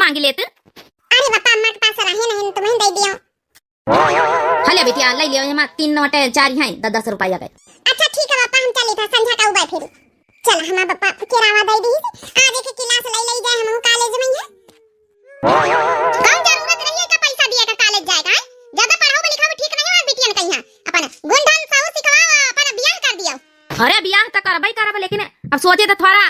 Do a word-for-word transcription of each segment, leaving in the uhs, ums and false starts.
मांगी लेत। अरे बापा, अम्मा के पास रहे नहीं, तुम्हें दे दियो। हले बिटिया, ले लियो, एमा तीन नोट चार हैं, दस दस रुपया के। अच्छा ठीक है बापा, हम चली था, संझा का उबा फिर। चल, हमार बापा केरावा दे दी, आज एक गिलास ले ले जाए हम कॉलेज में है। कौन जरूरत रही है का पैसा दिए का कॉलेज जाए का, हैं? ज्यादा पढ़ाओ लिखाओ ठीक नहीं है बिटियन कहीं, अपन गुण ढंग से सिखवाओ, अपन बियाह कर दियो। अरे बियाह तो करबे करब, लेकिन अब सोचे तो थोड़ा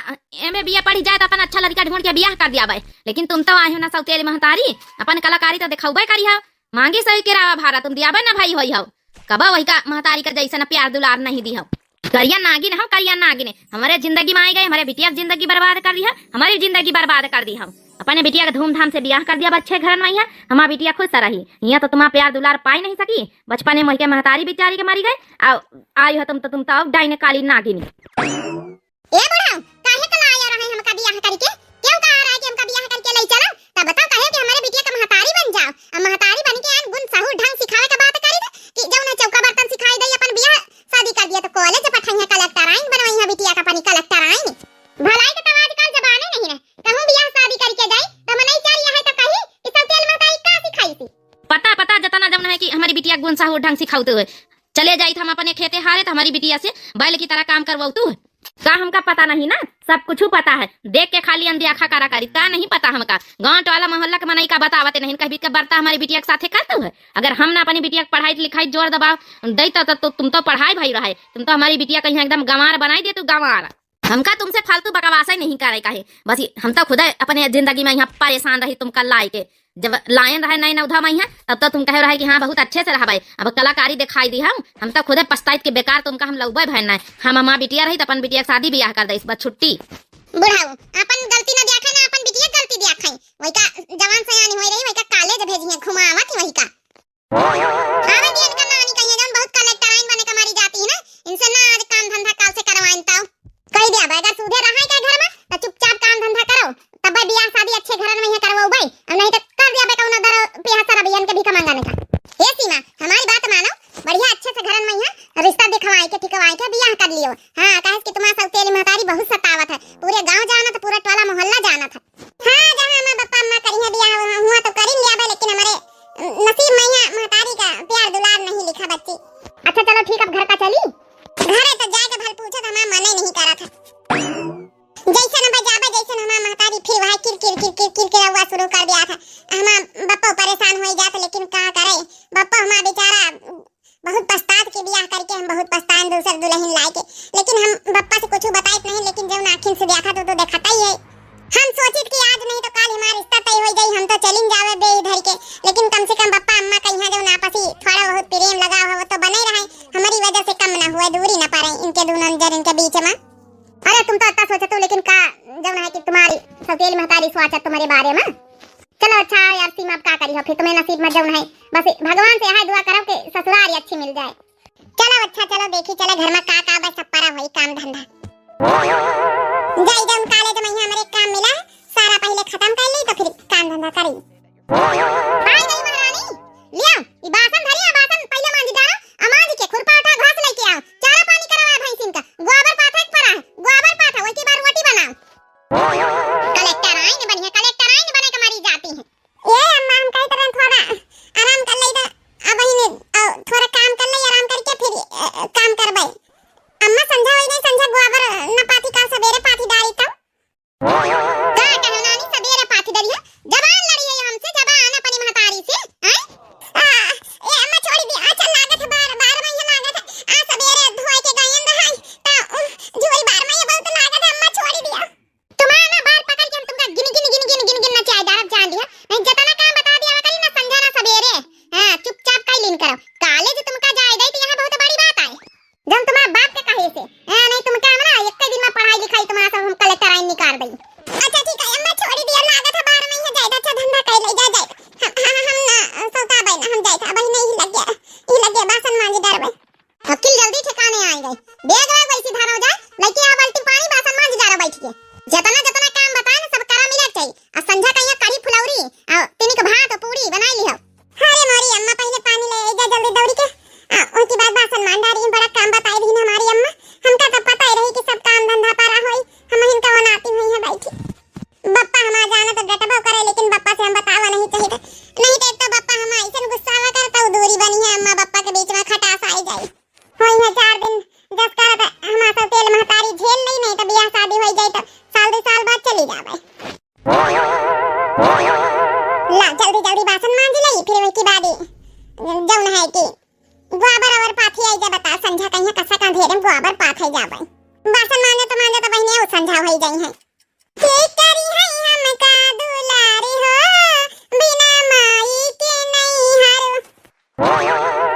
एमए बीए पढ़ी जाए तो अपन अच्छा लड़का ढूंढ के बियाह कर दिया भाई, लेकिन तुम तो आए हो ना सौतेली महतारी, अपन कलाकारी तो दिखाऊबे करी हो। मांगी सही केरावा भारा तुम दियाबे ना भाई होई हो। कबो वही का महतारी का जैसे ना प्यार दुलार नहीं दी हो। करिया नागिन हो, करिया नागिन, हमारे जिंदगी में आई गई, हमारे बिटिया की जिंदगी बर्बाद कर दी है, हमारी जिंदगी बर्बाद कर दी हो। अपने बिटिया का धूमधाम से बियाह कर दिया, अच्छे घरन में है, हमार बिटिया खुश रही। यहाँ तो तुम्हारा प्यार दुलार पाई नहीं सकी, बचपने में के महतारी बिचारी के मरी गए, आ आई हो तुम तो, तुम तो अब डाइने काली नागिन। ए बुढ़ऊ, काहे के लाया रहे हमका बियाह करके? क्यों कहा रहे कि हमका बियाह करके ले चलो? तब बताओ, कहे कि हमारे बिटिया का महतारी बन जाओ। अब महतारी बन के आन गुण सहूर ढंग सिखावे के बात करी थे कि जौन है चौका बर्तन सिखाई दे, अपन बियाह शादी कर दिया तो कॉलेज पठाई है, कलेक्टर आइन बनवाई है बिटिया का, अपनी कलेक्टर आइन। भलाई के तो आजकल जमाने नहीं रहे, कहूँ बियाह शादी करके जाई तो मनई चार यहाँ तो कही कि सौतेल महतारी का सिखाई थी। पता, पता, जतना जौन है कि हमारी बिटिया गुण सहूर ढंग सिखाऊ तो है। चले जाइत हम अपने खेते हारे, तो हमारी बिटिया से बैल की तरह काम करवाऊ तू। का हमका पता नहीं ना, सब कुछ पता है। देख के खाली अनदियाखा करा करी, का नहीं पता हमका। गाँव टोला मोहल्ला के मनई का बतावते नहीं, कभी के बर्ता हमारी बिटिया के साथे करते हुए। अगर हम ना अपनी बिटिया के पढ़ाई लिखाई जोर दबाव दे तो, तो, तो तुम तो पढ़ाई भाई रहे, तुम तो हमारी बिटिया कहीं एकदम गंवार बनाई दे तू, गंवार। हमका तुमसे फालतू बकवास ही नहीं करे का है। बस ये, हम तो खुद अपने जिंदगी में यहाँ परेशान रही तुमका लाई के। जब लायन रहे नए नौधा में यहाँ, तब तो तुम कहे रहे कि हाँ, बहुत अच्छे से रहबे। अब कलाकारी दिखाई दी हम, हम तो खुदे पछताइत के बेकार तुमका हम लौबे भैन ना। हम हमार बिटिया रही तो अपन बिटिया के शादी बियाह कर दे, बस छुट्टी। बुढ़ऊ, अपन गलती ना दिया खाई ना, अपन बिटिया के गलती दिया खाई। वही का जवान सयानी होई रही, वही का कॉलेज भेजी है, घुमावत ही वही का। आवे दियन का नानी कहिए जौन बहुत कलेक्टर आइन बने का मारी जाती है ना, इनसे ना आज काम धंधा काल से करवाइन ताऊ। कही दिया बे, अगर सूधे रहा है घर में तो चुपचाप काम धंधा करो, तब बियाह शादी अच्छे घरन में ही करवाओ भाई, और नहीं तो कर दिया बे कौन दर पिया सर अभियान के भी कमांगा का। ए सीमा, हमारी बात मानो, बढ़िया अच्छे से घरन में ही रिश्ता दिखवाए के, ठिकवाए के बियाह कर लियो। हाँ, काहे कि तुम्हारा सौतेली महतारी बहुत सतावत है, पूरे गांव जानत है, पूरा टोला मोहल्ला जानत है। हाँ, जहाँ हमार बप्पा अम्मा करी है बियाह, हुआ तो करी लिया बे, लेकिन हमारे नसीब में यहाँ महतारी का प्यार दुलार नहीं लिखा बच्ची। अच्छा चलो ठीक, अब घर का चली। घरे तो जाए के भल पूछो तो हमार मने नहीं करा था। जैसे न बजाबे, जैसे न हमार महतारी फिर वहाँ किर किर किर किर किर के रउआ शुरू कर दिया था। हमार बप्पो परेशान हो जात, लेकिन का करे, बप्पो हमार बेचारा बहुत पछतात के बियाह करके, हम बहुत पछताएन दूसर दुल्हन लाए के, लेकिन हम बप्पा से कुछ बताइत नहीं, लेकिन जौन आँखिन से देखा तो, तो देखता ही है। हम सोचित कि आज नहीं तो काल हमार रिश्ता तय हो जाई, हम तो चलिन जावे देह धर के, लेकिन कम से कम बप्पा अम्मा कहिया जौन आपसी थोड़ा बहुत प्रेम लगाव हो, वो तो बने रहे, हमारी वजह से कम ना हुए, दूरी ना पड़े इनके दोनों जन के बीच में। अरे तुम तो इतना सोचत हो, लेकिन का जौन है कि तुम्हारी सौतेली महतारी सोचत तुम्हारे बारे में। चलो अच्छा यार सीमा, अब का करी हो, फिर तुम्हें नसीब में जौन है, बस भगवान से यह दुआ करब कि ससुरारी अच्छी मिल जाए। चलो अच्छा, चलो देखी चले घर में का का बस सब परा होई काम धंधा। जाई जौन कॉलेज में यहाँ हमरे काम मिला है, सारा पहले खत्म कर ली तो फिर काम धंधा करी। आई गई महारानी, लिया ई बासन धरिया, बासन पहले मांज डालो, आ मांज के खुरपा उठा घास लेके आओ, चारा पानी करवा भैंसिन का, गोबर पाथे के परा है, गोबर पाथा, वही के बाद रोटी बनाओ। कलेक्टर आइन बनी है, कलेक्टर आइन बने के मरी जाती है। ए अम्मा, हम कही तरह थोड़ा आराम कर ले इधर। अब बहिनी, अ, थोड़ा काम कर ले, आराम करके फिर, अ, काम करबे। अम्मा, संझा होई नहीं, संझा गोबर न पाथी, काल सबेरे पाथी डारी तब। का कहो नानी, सबेरे पाथी डारी है? जबान लड़ी है हमसे, जबान अपनी महतारी से, हैं? आ, ए अम्मा, छोड़ी दी। अच्छा, लागत है बार, बार में ये लागत है। आ, सबेरे धोए के गयन रहा, ता, उ, झोल बार में ये बहुत लागत है, अम्मा, छोड़ी दिया। तुम्हारा ना बार पकड़ के हम तुमका गिन, गिन, गिन, गिन, गिन, गिन नचाए डारब, जान लिया। नहीं, जितना काम बता दिया करी ना, संझा ना सबेरे। हाँ, चुपचाप कई लीन करो। कॉलेज तुमका जाए दई तो यहाँ बहुत बड़ी बात आए। जब तुम्हारा बाप के कहे से, हाँ, नहीं तुमका हम ना एक दिन में पढ़ाई लिखाई तुम्हारा सब हम कलेक्टर आइन निकाल दई। अच्छा ठीक है अम्मा, छोड़ी दिया, लागत है बार में ही जाए, अच्छा धंधा कर ले, जा जाए। हम, हम, हम ना सौता बई ना, हम जाए था, वही नहीं लग गया, ही लग गया, बासन मांजे डर में। अक्ल जल्दी ठिकाने आई गई। बैग वैग वैसी धरो जा, लेके आ बाल्टी पानी, बासन मांज जा रहा बैठ के। जतना जतना काम बताए ना, सब करा मिले के चाहिए। आ संझा कहिया कढ़ी फुलौरी, आ तिनिक भात, पूरी बनाई लिहो। अरे मोरी अम्मा, पहले पानी ले जा जल्दी दौड़ी के। आ, उनकी बाद बासन मांज डारी, बड़ा काम बताई रही ना हमारी अम्मा। हमका तो पता ही रही कि सब काम धंधा परा होई, हम इनका वनाती हुई है बैठी। बप्पा हमार जाना तो डटबो करे, लेकिन बप्पा कइहैं। के करिहैं हमका दुलार हो, बिना माई के नैहर।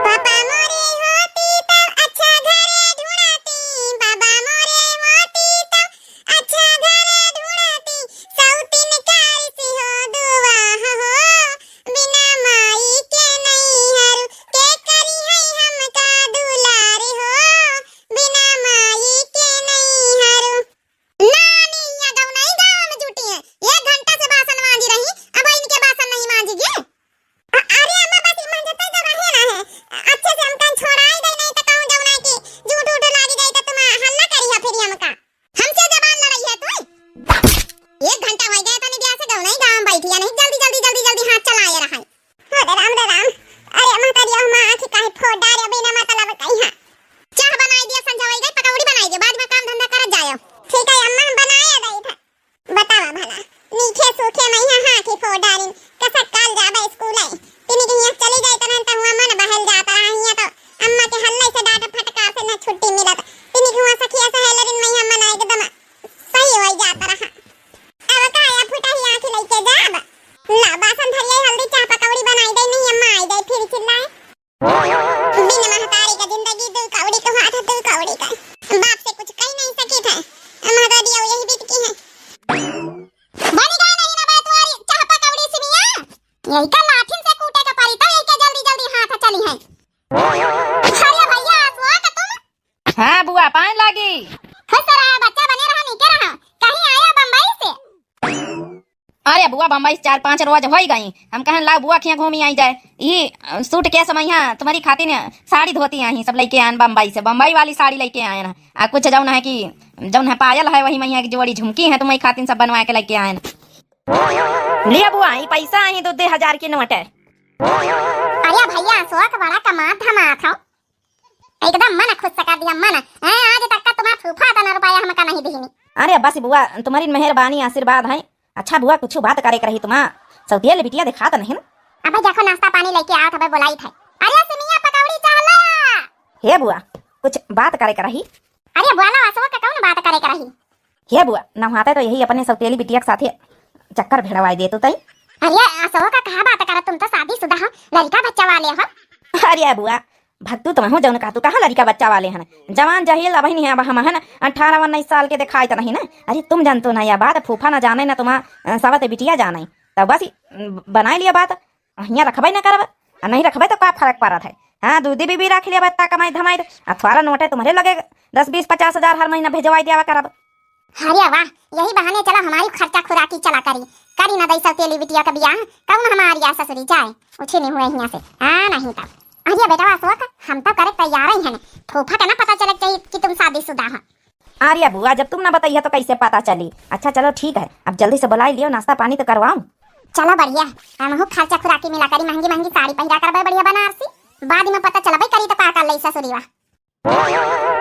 पापा मोरे होती तब अच्छा घरे ढूंढती, बाबा मोरे होती तब अच्छा घरे ढूंढती, सौतीन कारी सी हो दुआ हो, बिना माई के नैहर। के करिहैं हमका दुलार हो, बिना माई के नैहर। नानी, या गौनई गाँव में जुटी है। एक घंटा से बासन मांजी रही, अब इनके बासन नहीं मांजी गे। अ-, अरे अम्मा, बस ई मांजते तो रहे ना है। अच्छे से हमका छोड़ाई दे, नहीं तो कहूँ जौन है कि झूठ उठ लागी जाई तो तुम हल्ला करी है फिर हमका। हमसे जबान लड़ाई है तू। एक घंटा हो गया तनी दिया से गौनई गाँव में बैठी है, नहीं जल्दी, जल्दी, जल्दी, जल्दी हाथ चलाए रहा है। हो रे राम, रे राम। अरे महतारी, हम आँखी काहे फोड़ डारे बिना मतलब कही है। चाह बनाई दिया, संझा होई गई, पकौड़ी बनाई दिया, बाद में काम धंधा करत जायो। ठीक है अम्मा, हम बनाए दई था। बतावा भला, मीठे सूखे में यहाँ आँखी फोड़ डारिन, कसक काल जाबे स्कूल है। तिनी के यहाँ चली जाए तनन त हुआ मन बहल जात रहा, यहाँ तो अम्मा के हल्ले से डांट फटकार से न छुट्टी मिलत। तिनी के हुआ सखिया सहेलरिन में यहाँ मन एकदम सही होई जात रहा। अब का या फुटही आँखी लइके जाब? ला बासन धरिए, हल्दी चाह पकौड़ी बनाई दे, नहीं अम्मा आई जाए फिर चिल्लाए। बिन महतारी का जिंदगी दू कौड़ी का हाथ दू कौड़ी का। बाप से कुछ कही नहीं सकी थे। महतारी अब यही बीत की है। बनी गए नहीं ना बात वारी, चाह पकौड़ी सिमिया। यही का लाठिन से कूटे का परी, तो यही के जल्दी जल्दी हाथ चली है। अरे भैया, अशोक तुम? हाँ बुआ, पाए लागी। खुश रहा बच्चा, बने रहा, नीके रहा। कहीं आया बम्बई से? अरे बुआ, बम्बई से चार पाँच रोज होई गई। हम कहन लाओ बुआ खिया घूमी आई जाए। ई सूटकेस में यहाँ तुम्हारी खातिर साड़ी धोती आई सब लइके आयन बम्बई से, बम्बई वाली साड़ी लइके आयन। आ कुछ जौन है कि जौन है पायल है वही में एक जोड़ी झुमकी है तुम्हारी खातिर सब बनवा के लइके आयन। लिया बुआ, ई पैसा आई दो दे हजार के नोट है। अरे भैया अशोक बड़ा कमात धमात हो। एकदम मन खुश कर दिया मन। हैं, आज तक का तुम्हारा फूफा इतना रुपया हमका नहीं दीनी। अरे बस बुआ, तुम्हारी मेहरबानी आशीर्वाद है। अच्छा बुआ, कुछ बात करे के रही तुम्हारा सौतिया ले बिटिया दिखात नहीं ना। अबे देखो नाश्ता पानी लेके आओ, तबे बुलाई थे। अरे सिमिया पकौड़ी चाह ला। हे बुआ, कुछ बात करे के रही। अरे बोला अशोक का कौन बात करे के रही? हे बुआ, नहाते तो यही अपने सौतेली बिटिया के साथे चक्कर भिड़वाई देतू तई। अरे अशोक का कहा बात करत, तुम तो शादीशुदा हो, लड़का बच्चा वाले हो। अरे बुआ, भक्तू तुम हो जौन का तू कहाँ लड़का बच्चा वाले हन, जवान जहील अब नहीं है, अब हम हन अठारह उन्नीस साल के दिखाई तो नहीं ना। अरे तुम जानतो ना या बात, फूफा ना जाने ना तुम्हारा, अ, सवत बिटिया जाने, तब बस, अ, बनाई लिया बात। हियाँ रखबे न करब, आ नहीं रखबे तो का फर्क पड़त है? हाँ, दूधी बीबी रख लिया, बत्ता कमाई धमाई, आ थोड़ा नोटे तुम्हारे लगे दस, बीस, पचास हजार हर महीना भेजवाई दिया करब। अरे वाह, यही बहाने चला हमारी खर्चा खुराकी चला करी, करी न दई सौतेली बिटिया का बियाह, कौन हमारी आ ससुरी जाए, उठी नहीं हुए हियाँ से, हाँ नहीं तब। अरे बेटा अशोक, हम तो करे तैयार ही हैं, फूफा का ना पता चले चाहिए कि तुम शादीशुदा हो। अरे बुआ, जब तुम ना बताइए तो कैसे पता चली? अच्छा चलो ठीक है, अब जल्दी से बुलाई लियो, नाश्ता पानी तो करवाओ। चलो बढ़िया, हमहू खर्चा खुराकी मिला करी, महंगी महंगी साड़ी पहिरा करबे बढ़िया बनारसी, बाद में पता चलबे करी तो का कर ले ससुरीवा।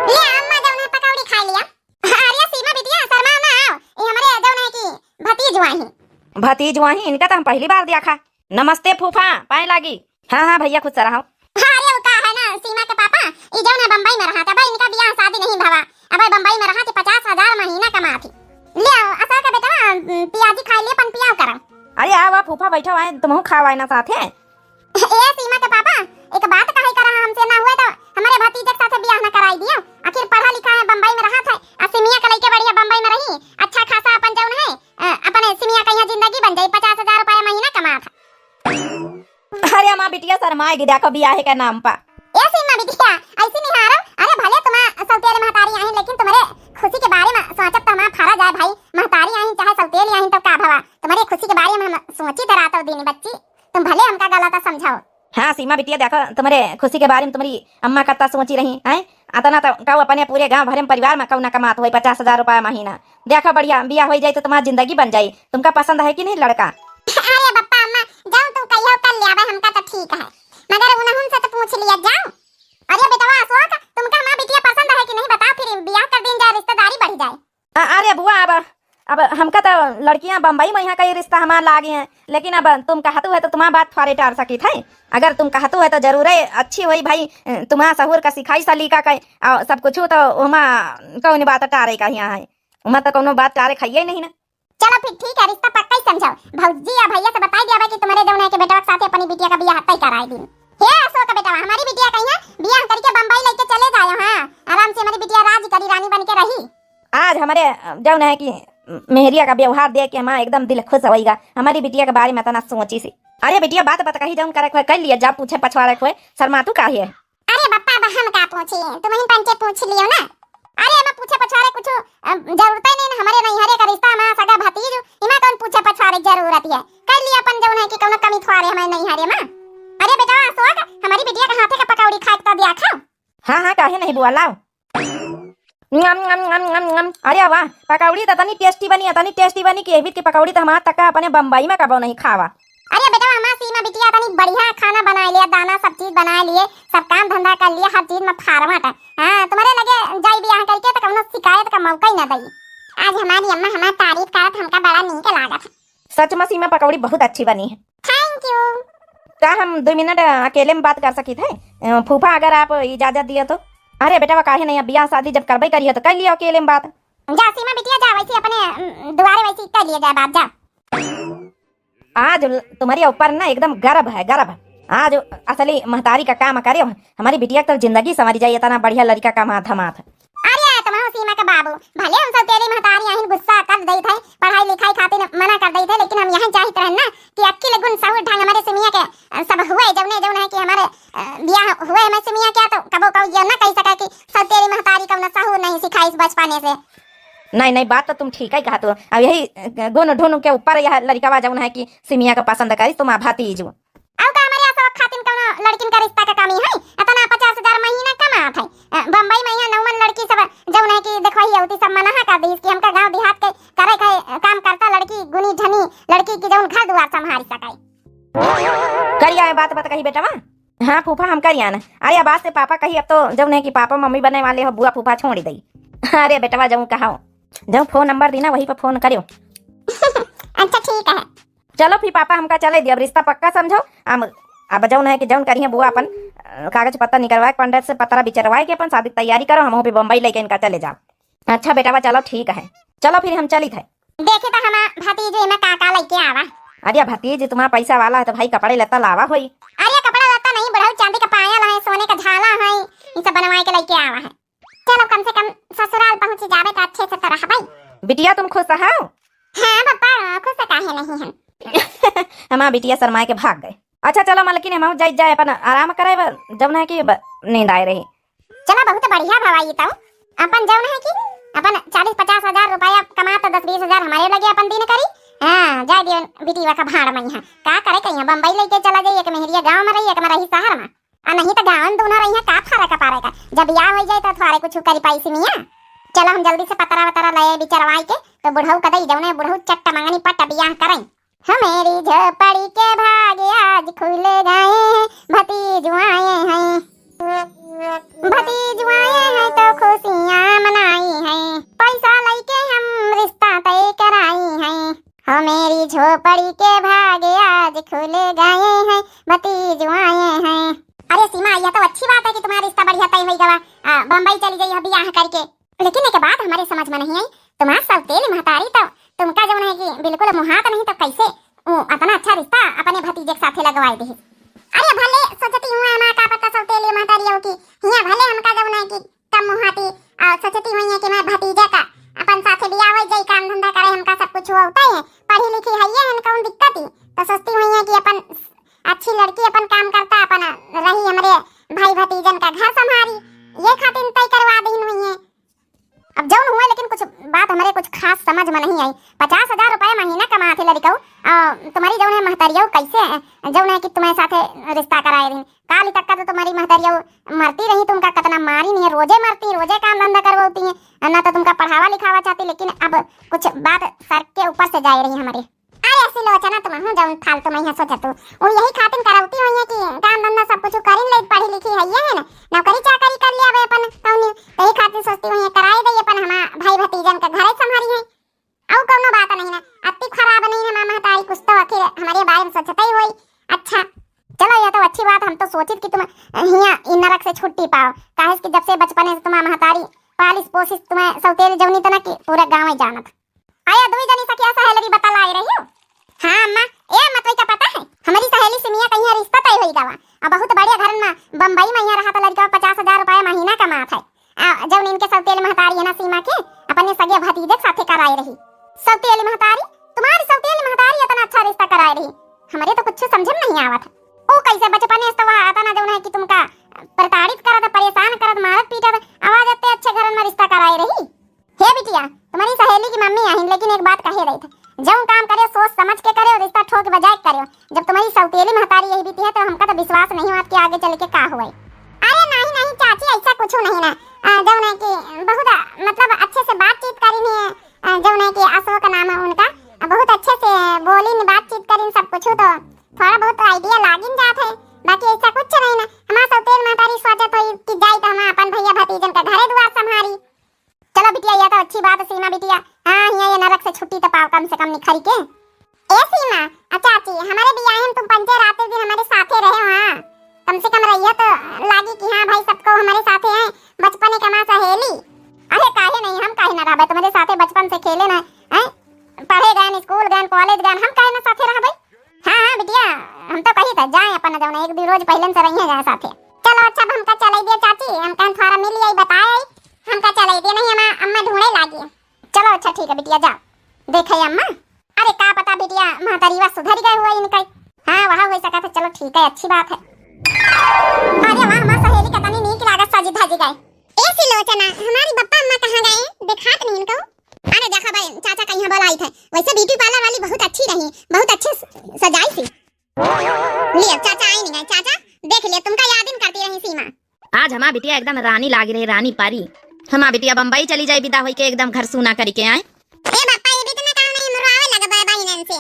ले अम्मा जौन है पकौड़ी खा लिया। अरे सीमा बिटिया शर्मा ना आओ, ये हमारे जौन है कि भतीज वही। भतीज वही, इनका तो हम पहली बार देखा। नमस्ते फूफा, पाए लागी। हाँ, हाँ भैया, खुश रहो। हाँ, अरे वो का है ना, सीमा के पापा, ई जौन है बम्बई में रहा था, भाई इनका बियाह शादी नहीं भवा, अब बम्बई में रहा थी, पचास हजार महीना कमा थी। ले आओ, अशोक के बेटवा, उम, पियाजी खाए लिए, पन पियाव करा। अरे आवा फूफा, बैठो आए, तुमहू खाओ आए ना साथे। ए सीमा के पापा, एक बात कहे करा हमसे ना हुए तो हमारे भतीजे के साथे बियाह ना कराई दियो, आखिर पढ़ा लिखा है, बम्बई में रहा था, आ सिमिया के लइके बढ़िया बम्बई में रही, अच्छा खासा अपन जौन है, अ, अपने सिमिया का यहाँ जिंदगी बन जाई, पचास हजार रुपया महीना कमा था। अरे अम्मा बिटिया शर्माएगी, देखो बियाहे के नाम पा। ए सीमा बिटिया, ऐसी निहारो, अरे भले तुम्हारा सौतेली महतारी आई, लेकिन तुम्हारे खुशी के बारे में सोचब तो हमारा फरा जाए भाई, महतारी आई चाहे सौतेली आई तो का भवा, तुम्हारे खुशी के बारे में हम सोची तो रात और दिन बच्ची, तुम भले हमका गलत समझाओ। हाँ सीमा बिटिया, देखो तुम्हारे खुशी के बारे में तुम्हारी अम्मा कत्ता सोची रही हैं, अतना तो कहू अपने पूरे गांव भरे में परिवार में कहू ना कमात होई पचास हजार रुपया महीना। देखो बढ़िया बियाह हो जाए तो तुम्हारी जिंदगी बन जाए। तुमका पसंद है कि नहीं लड़का? अरे बप्पा अम्मा, जाओ तुम कहियो कर लिया भाई, हमका तो ठीक है, मगर उन्हन से तो पूछ लिया जाओ। अरे बेटवा अशोक, तुमका हमार बिटिया पसंद है कि नहीं बताओ, फिर बियाह कर दीन जाए, रिश्तेदारी बढ़ जाए। अ-, अरे बुआ, अब, अब हमका तो लड़कियां बम्बई में यहाँ कई रिश्ता हमार लागे हैं, लेकिन अब तुम कहतू है तो तुम्हार बात थोड़े टार सकित है। अगर तुम कहतू है तो जरूरे अच्छी होई भाई, तुम्हार सहूर का सिखाई सलीका का और सब कुछ तो हमा कौन बात टारे का यहाँ है। उमा तो कौनो बात कारे खाइए नहीं ना। चलो फिर ठीक है, रिश्ता पक्का ही समझो। भौजी या भैया से बताई दिया कि तुम्हारे जौन है कि बेटवा के साथे अपनी बिटिया का बियाह तय कराए दिन। हे अशोक बेटवा, हमारी बिटिया का यहाँ बियाह करके बम्बई लेके चले जाओ। हाँ, आराम से हमारी बिटिया राज करी, रानी बन के रही। आज हमारे, अ, जौन है कि मेहरिया का व्यवहार देख के हमारा एकदम दिल खुश होइगा। हमारी बिटिया के बारे में इतना सोची सी। अरे बिटिया, बात बात कही जौन करे के होए, कर लिया, जा पूछे पछवाड़े के होए, शर्मा तू काहे है? अरे बप्पा, अब हम का पूछी, तुम ही पंचे पूछ लियो ना। अरे, एमा पूछे पछवारे कुछ, अ, जरूरते नहीं, हमरे नैहरे का रिश्ता, हमारा सगा भतीज, इमा कौन पूछे पछवारे जरूरत है? कर लिया अपन जौन है कि कौनो कमी थोड़े हमारे नैहरे मा। अरे बेटा अशोक, हमारी बिटिया के हाथे का पकौड़ी खाए के तो दिया खाओ। हाँ, हाँ, काहे नहीं बुआ, लाओ। नम, नम, नम, नम, नम। अरे वाह, पकौड़ी तो तनी tasty बनी है, तनी tasty बनी कि एबित की पकौड़ी तो हमारा तक अपने बम्बई में कबो नहीं खावा। अरे बेटा, हमार सीमा बिटिया तनी बढ़िया खाना बनाए लिया, दाना सब चीज बनाए लिए, सब काम धंधा कर लिया, हर चीज में forward है। हाँ, तुम्हारे लगे जाई बियाह करके तो कौनो शिकायत का मौका ही ना दई। आज हमारी अम्मा हमार तारीफ करत, हमका बड़ा नीक लागत है। सच में सीमा पकौड़ी बहुत अच्छी बनी है। Thank you। का हम दो मिनट अकेले में बात कर सकित है? अ, फूफा अगर आप इजाजत दिए तो। अरे बेटा, वो काहे नहीं, अब बियाह शादी जब करबे करी है तो कर लियो अकेले में बात। जा सीमा बिटिया जा, वैसे अपने, अम, दुआरे वैसे कर लिए जाए बात, जा। आज ल-, तुम्हारे ऊपर ना एकदम गर्व है, गर्व। आज असली महतारी का काम करे हो। हमारी बिटिया तो जिंदगी संवरी जाई, इतना बढ़िया लड़का का माथा माथ। अरे तुम्हारा सीमा का बाबू, भले हम सब तेरी महतारी यहीं गुस्सा कर देई थे, पढ़ाई लिखाई खातिर मना कर देई थे, लेकिन हम यहीं चाहित रहन ना कि अक्की गुण सहूर ढंग हमारे सिमिया के, अ, सब हुए, जौने जौन है कि हमारे, अ, बियाह हुए हमारे सिमिया क्या तो कबो कबो ये ना कह सका कि सब तेरी महतारी कौन सहूर नहीं सिखाई इस बचपने से। नहीं, नहीं, बात तो तुम ठीक ही कहा तो। अब यही, अ, गुण ढूंढ के ऊपर यह लड़का जौन है कि सिमिया का पसंद करी तुम्हारा भतीजू। अउ का हमरे अशोक खातिन कौनो लड़किन का रिश्ता का कमी है? इतना पचास हजार महीना कमात है। अ, बम्बई में यहाँ नौमन लड़की सब जौन है कि देखवाई होती सब मना कर दी कि हमका गांव देहात के करे के काम करता लड़की, गुनी धनी लड़की की जौन घर दुआर संभाल सके। करिया है बात, बात कही बेटवा। हाँ फूफा, हम करिया ना। अरे अब आज से पापा कही, अब तो जौन है कि पापा मम्मी बने वाले हो, बुआ फूफा छोड़ दई। अरे बेटवा, जौन कहो, जौन phone number दी ना, वही पर phone करियो। अच्छा ठीक है। चलो फिर पापा हमका चले दिया, अब रिश्ता पक्का समझो। हम अब जौन है कि जौन करिहे बुआ अपन, अ, कागज पत्तर निकलवाए के पंडित से, पतरा बिचरवाए के अपन शादी की तैयारी करो, हम भी बम्बई लेके इनका चले जाओ। अच्छा बेटवा चलो ठीक है, चलो फिर हम चलित है। देखे तो हमार भतीजो एमे का का लेके आवा। अरे भतीज तुम्हारा पैसा वाला है तो भाई कपड़े लत्ता लावा होई। अरे कपड़ा लत्ता नहीं, बुढ़ऊ चांदी का पायल है, सोने का झाला है, ये सब बनवाए के लेके आवा है। चलो कम से कम ससुराल पहुँच जावे तो अच्छे से तो रहबे। बिटिया तुम खुश हो? हाँ पप्पा, खुश काहे नहीं हम। हमार बिटिया शर्माए के भाग गए। अच्छा चलो मलकिन, हम जाई जाए अपन आराम करे, ब-, जौन है कि ब-, नींद आए रही। चलो बहुत बढ़िया भवा, ये तो अपन जौन है कि अपन चालीस पचास हजार रुपया कमा तो दस बीस हजार हमारे लगे अपन दिन करी। हाँ जाए दियो बिटिया का भाड़ में, यहाँ का करे कहीं, बम्बई लेके चला जाई, एक मेहरिया गाँव में रही, एक में रही शहर में। आ नहीं तो गाँव में दोनों रही हैं, का फर्क पारे का? जब बियाह हो जाए तो थोड़े कुछ करी पाई सिमिया। चलो हम जल्दी से पतरा वतरा ले बिचरवाई के, तो बुढ़ऊ कदई जौने बुढ़ऊ चट्ट मंगनी पट्ट बियाह करें। हमारी झोपड़ी के भाग आज खुल गए हैं, भतीजू आए हैं, भतीजू आए हैं तो खुशियाँ मनाई हैं। पैसा लेके हम रिश्ता तय कराई हैं। हमारी झोपड़ी के भाग आज खुल गए हैं, भतीजू आए हैं। अरे सीमा, यह तो अच्छी बात है कि तुम्हारा रिश्ता बढ़िया तय हो गवा, आ, बम्बई चली गई है बियाह करके। लेकिन एक बात हमारे समझ में नहीं आई, तुम्हारा सौतेली महतारी तो तुमका जौन है कि बिल्कुल मुहात नहीं, तो कैसे वो इतना अच्छा रिश्ता अपने भतीजे के साथे लगवाए दे? अरे भले सोचती हुआ हमारा का पता सौतेली महतारी हो कि हिया भले हमका जौन है कि कम मुहाती और सोचती हुई है कि मैं भतीजे का अपन साथे बियाह हो जाई, काम धंधा करे, हमका सब कुछ होता ही है, पढ़ी लिखी है ये है, कौन दिक्कत ही? तो सोचती हुई है कि अपन अच्छी लड़की अपन काम करता, अपन रही हमरे भाई भतीजन का घर संभारी, ये खातिर तय करवा दीन हुई है। अब जौन हुआ, लेकिन कुछ बात हमरे कुछ खास समझ में नहीं आई। पचास हजार रुपया महीना कमात है लड़िकऊ, आ, तुम्हारी जौन है महतरियऊ कैसे, जौन है कि तुम्हारे साथे रिश्ता कराए दिन, काली तक का तो तुम्हारी महतरियऊ मरती रही, तुमका कितना मारी नहीं है, रोजे मरती, रोजे काम धंधा करवाती है, ना तो तुमका पढ़ावा लिखावा चाहती, लेकिन अब कुछ बात सर के ऊपर से जाए रही हमारे। अरे सुलोचना, तुम हूँ जौन फालतू में यहाँ सोचत हो, वो यही खातिर करौती हुई है कि काम धंधा सब कुछ करिन ले, पढ़ी लिखी है ये है ना, नौकरी चाकरी कर लिया अबे अपन कौनी, यही खातिर सोचती हुई है कराई दे अपन हमार भाई भतीजन के घरे संभारी है। अउ कौनो बात नहीं ना, अति खराब नहीं हमार महतारी, कुछ तो आखिर हमारे बारे में सोचते ही होई। अच्छा चलो, यह तो अच्छी बात, हम तो सोचित कि तुम हियाँ इ नरक से छुट्टी पाओ, काहे कि जब से बचपने से तुम्हार महतारी पोसिस तुम्हें सौतेल जौनी तना कि पूरा गाँव ही जानत। आया दुई जनी सखिया सहेलरी बतल आए रही हो। हाँ अम्मा, ए अम्मा, तोई का पता है? हमरी सहेली सिमिया कहिया रिश्ता तय होई गवा। अब बहुत बढ़िया घर में बम्बई में यहाँ रहा था लड़का, पचास हजार रुपया महीना कमात है। आ, जौन इनके सौतेल महतारी है ना सीमा के, अपने सगे भतीजे के साथे कराए रही। सौतेल महतारी? तुम्हारी सौतेल महतारी इतना अच्छा रिश्ता कराए रही? हमरे तो कुछ समझ में नहीं आवत है। ओ कैसे बचपने से तो वह आता ना जौन है कि तुमका प्रताड़ित करत, परेशान करत, मारत पीटत, आवाज इतने अच्छे घर में रिश्ता कराए रही। हे बिटिया, तुम्हारी सहेली की मम्मी आहिन, लेकिन एक बात कहे रही थे, जौन काम करे सोच समझ के करे और रिश्ता ठोक बजाए के करे। जब तुम्हारी सौतेली महतारी यही बीती है तो हमका तो विश्वास नहीं हुआ कि आगे चल के का हुआ। अरे नहीं नहीं चाची, ऐसा कुछ नहीं ना। अ, जौन है कि बहुत, अ, मतलब अच्छे से बातचीत करी नहीं है, अ, जौन है कि अशोक नाम है उनका, अ, बहुत अच्छे से बोली न बातचीत करी न सब कुछ, तो थोड़ा बहुत आइडिया लागिन जात है, बाकी ऐसा कुछ नहीं ना। हमार सौतेल महतारी सोचत होई कि जाई तो हम अपन भैया भतीजन का घरे दुआर संभारी। चलो बिटिया, यह तो अच्छी बात है सीमा बिटिया। हाँ, हियाँ ये नरक से छुट्टी तो पाओ कम से कम निखरी के। ए सीमा, अच्छा चाची, हमारे बियाहे में तुम पंचे राते दिन हमारे साथे रहे हो, हाँ? कम से कम रहिए तो लागी कि हाँ भाई, सबको हमारे साथे हैं, बचपन के माँ सहेली। अरे काहे नहीं, हम काहे ना रहबे, तुम्हारे साथे बचपन से खेले ना, हैं? पढ़े गए, स्कूल गए, कॉलेज गए, हम काहे ना साथे रहबे? हाँ, हाँ, बिटिया, हम तो कही था, जाए अपन जौन एक दो रोज पहले से रहिए जाए साथे। चलो, अच्छा, अब हमका चले दिया चाची, हम कहन थोड़ा मिल आई, बताए आई, हमका चले दिया, नहीं, अम्मा, अम्मा ढूंढे लागी। चलो, अच्छा, ठीक है बिटिया, जाओ, देखे अम्मा। अरे, का पता बिटिया, महतरीवा सुधर गए हुआ इनका। हाँ, वह हो सका था, चलो, ठीक है, अच्छी बात है। अरे वाह, हमार सहेली का तनी नीक लागत, सजी धजी गए। ए सिलोचना, हमारी बप्पा अम्मा कहाँ गए? देखात नहीं इनको। अरे देखा भाई, चाचा कहीं बोलाई थे। वैसे ब्यूटी पार्लर वाली बहुत अच्छी रही, बहुत अच्छे स-, सजाई सी। लिया, चाचा आई नहीं गए। चाचा, देख लिया, तुमका याद ही करती रही सीमा। आज हमार बिटिया एकदम रानी लागी रही, रानी परी। हमार बिटिया बम्बई चली जाए, विदा होई के एकदम घर सूना करी के आए। ए बापा, ये भी तो ना काम नहीं, मरवावे लगा बाय बाय इनन से।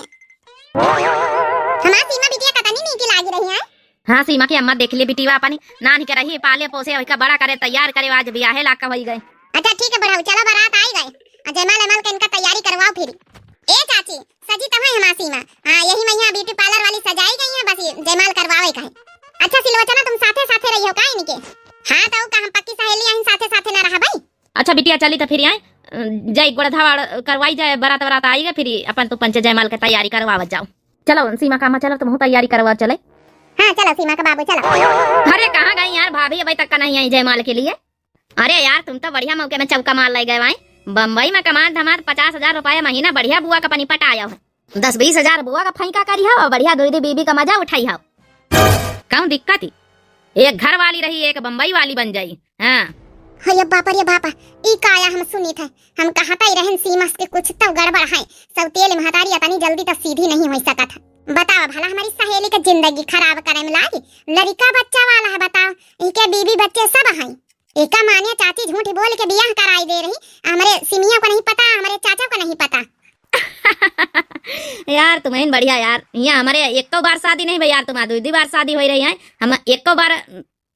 हमार सीमा बिटिया कतनी नीकी लागी रही है। हाँ, सीमा की अम्मा देख ले बिटिया अपनी नानी के रही, पाले पोसे, ओइका बड़ा करे, तैयार करे, आज बियाहे लाग का होई गए। अच्छा ठीक है बुढ़ऊ, चलो बारात आई गए, और जयमाल अमाल के इनका तैयारी करवाओ फिर। ए चाची, सजी तो है हमार सीमा। हाँ, यही मैया ब्यूटी पार्लर वाली सजाई गई है, बस ये जयमाल करवावे का है। अच्छा सिलोचना, तुम साथे साथे रहियो का इनके? हाँ, तो का हम पक्की सहेली आहिन, साथे साथे ना रहा भाई। अच्छा बिटिया, चली तो फिर आए, जाई गोड़ धावा करवाई जाए, बारात बारात आई गए, फिर अपन तू पंचे जयमाल के तैयारी करवावत जाओ। चलो सीमा का अम्मा, चलो तुम तैयारी करवा चले। हाँ चलो सीमा का बाबू चलो। अरे कहाँ गई यार भाभी, अभी तक का नहीं आई जयमाल के लिए। अरे यार, तुम तो बढ़िया मौके में चौका मार ले गए वाई। बम्बई में कमात धमात पचास हजार रुपया महीना बढ़िया बुआ का पनी पटाया हो। दस बीस हजार बुआ का फैंका करी हो, बढ़िया दुई दी बीबी का मजा उठाई हो। कौन दिक्कत ही? एक घर वाली रही, एक बम्बई वाली बन जाई। हाँ। हो ये बापा रे बापा, ई का आया हम सुनी थे। हम कहा तई रहन सीमा के कुछ तो गड़बड़ है। सौतेल महतारी अतनी जल्दी तो सीधी नहीं हो सकत है। बतावा भला हमारी सहेली के जिंदगी खराब करे में लागी। लड़िका बच्चा वाला है बताओ, इनके बीबी बच्चे सब हैं। एका मानिया चाची झूठ बोल के बियाह कराई दे रही। हमरे सिमिया को नहीं पता, हमरे चाचा को नहीं पता। यार तुम्हें बढ़िया यार, यहाँ हमारे एको बार शादी नहीं भाई यार, तुम्हारा दुई दुई बार शादी हो रही है, हम एको बार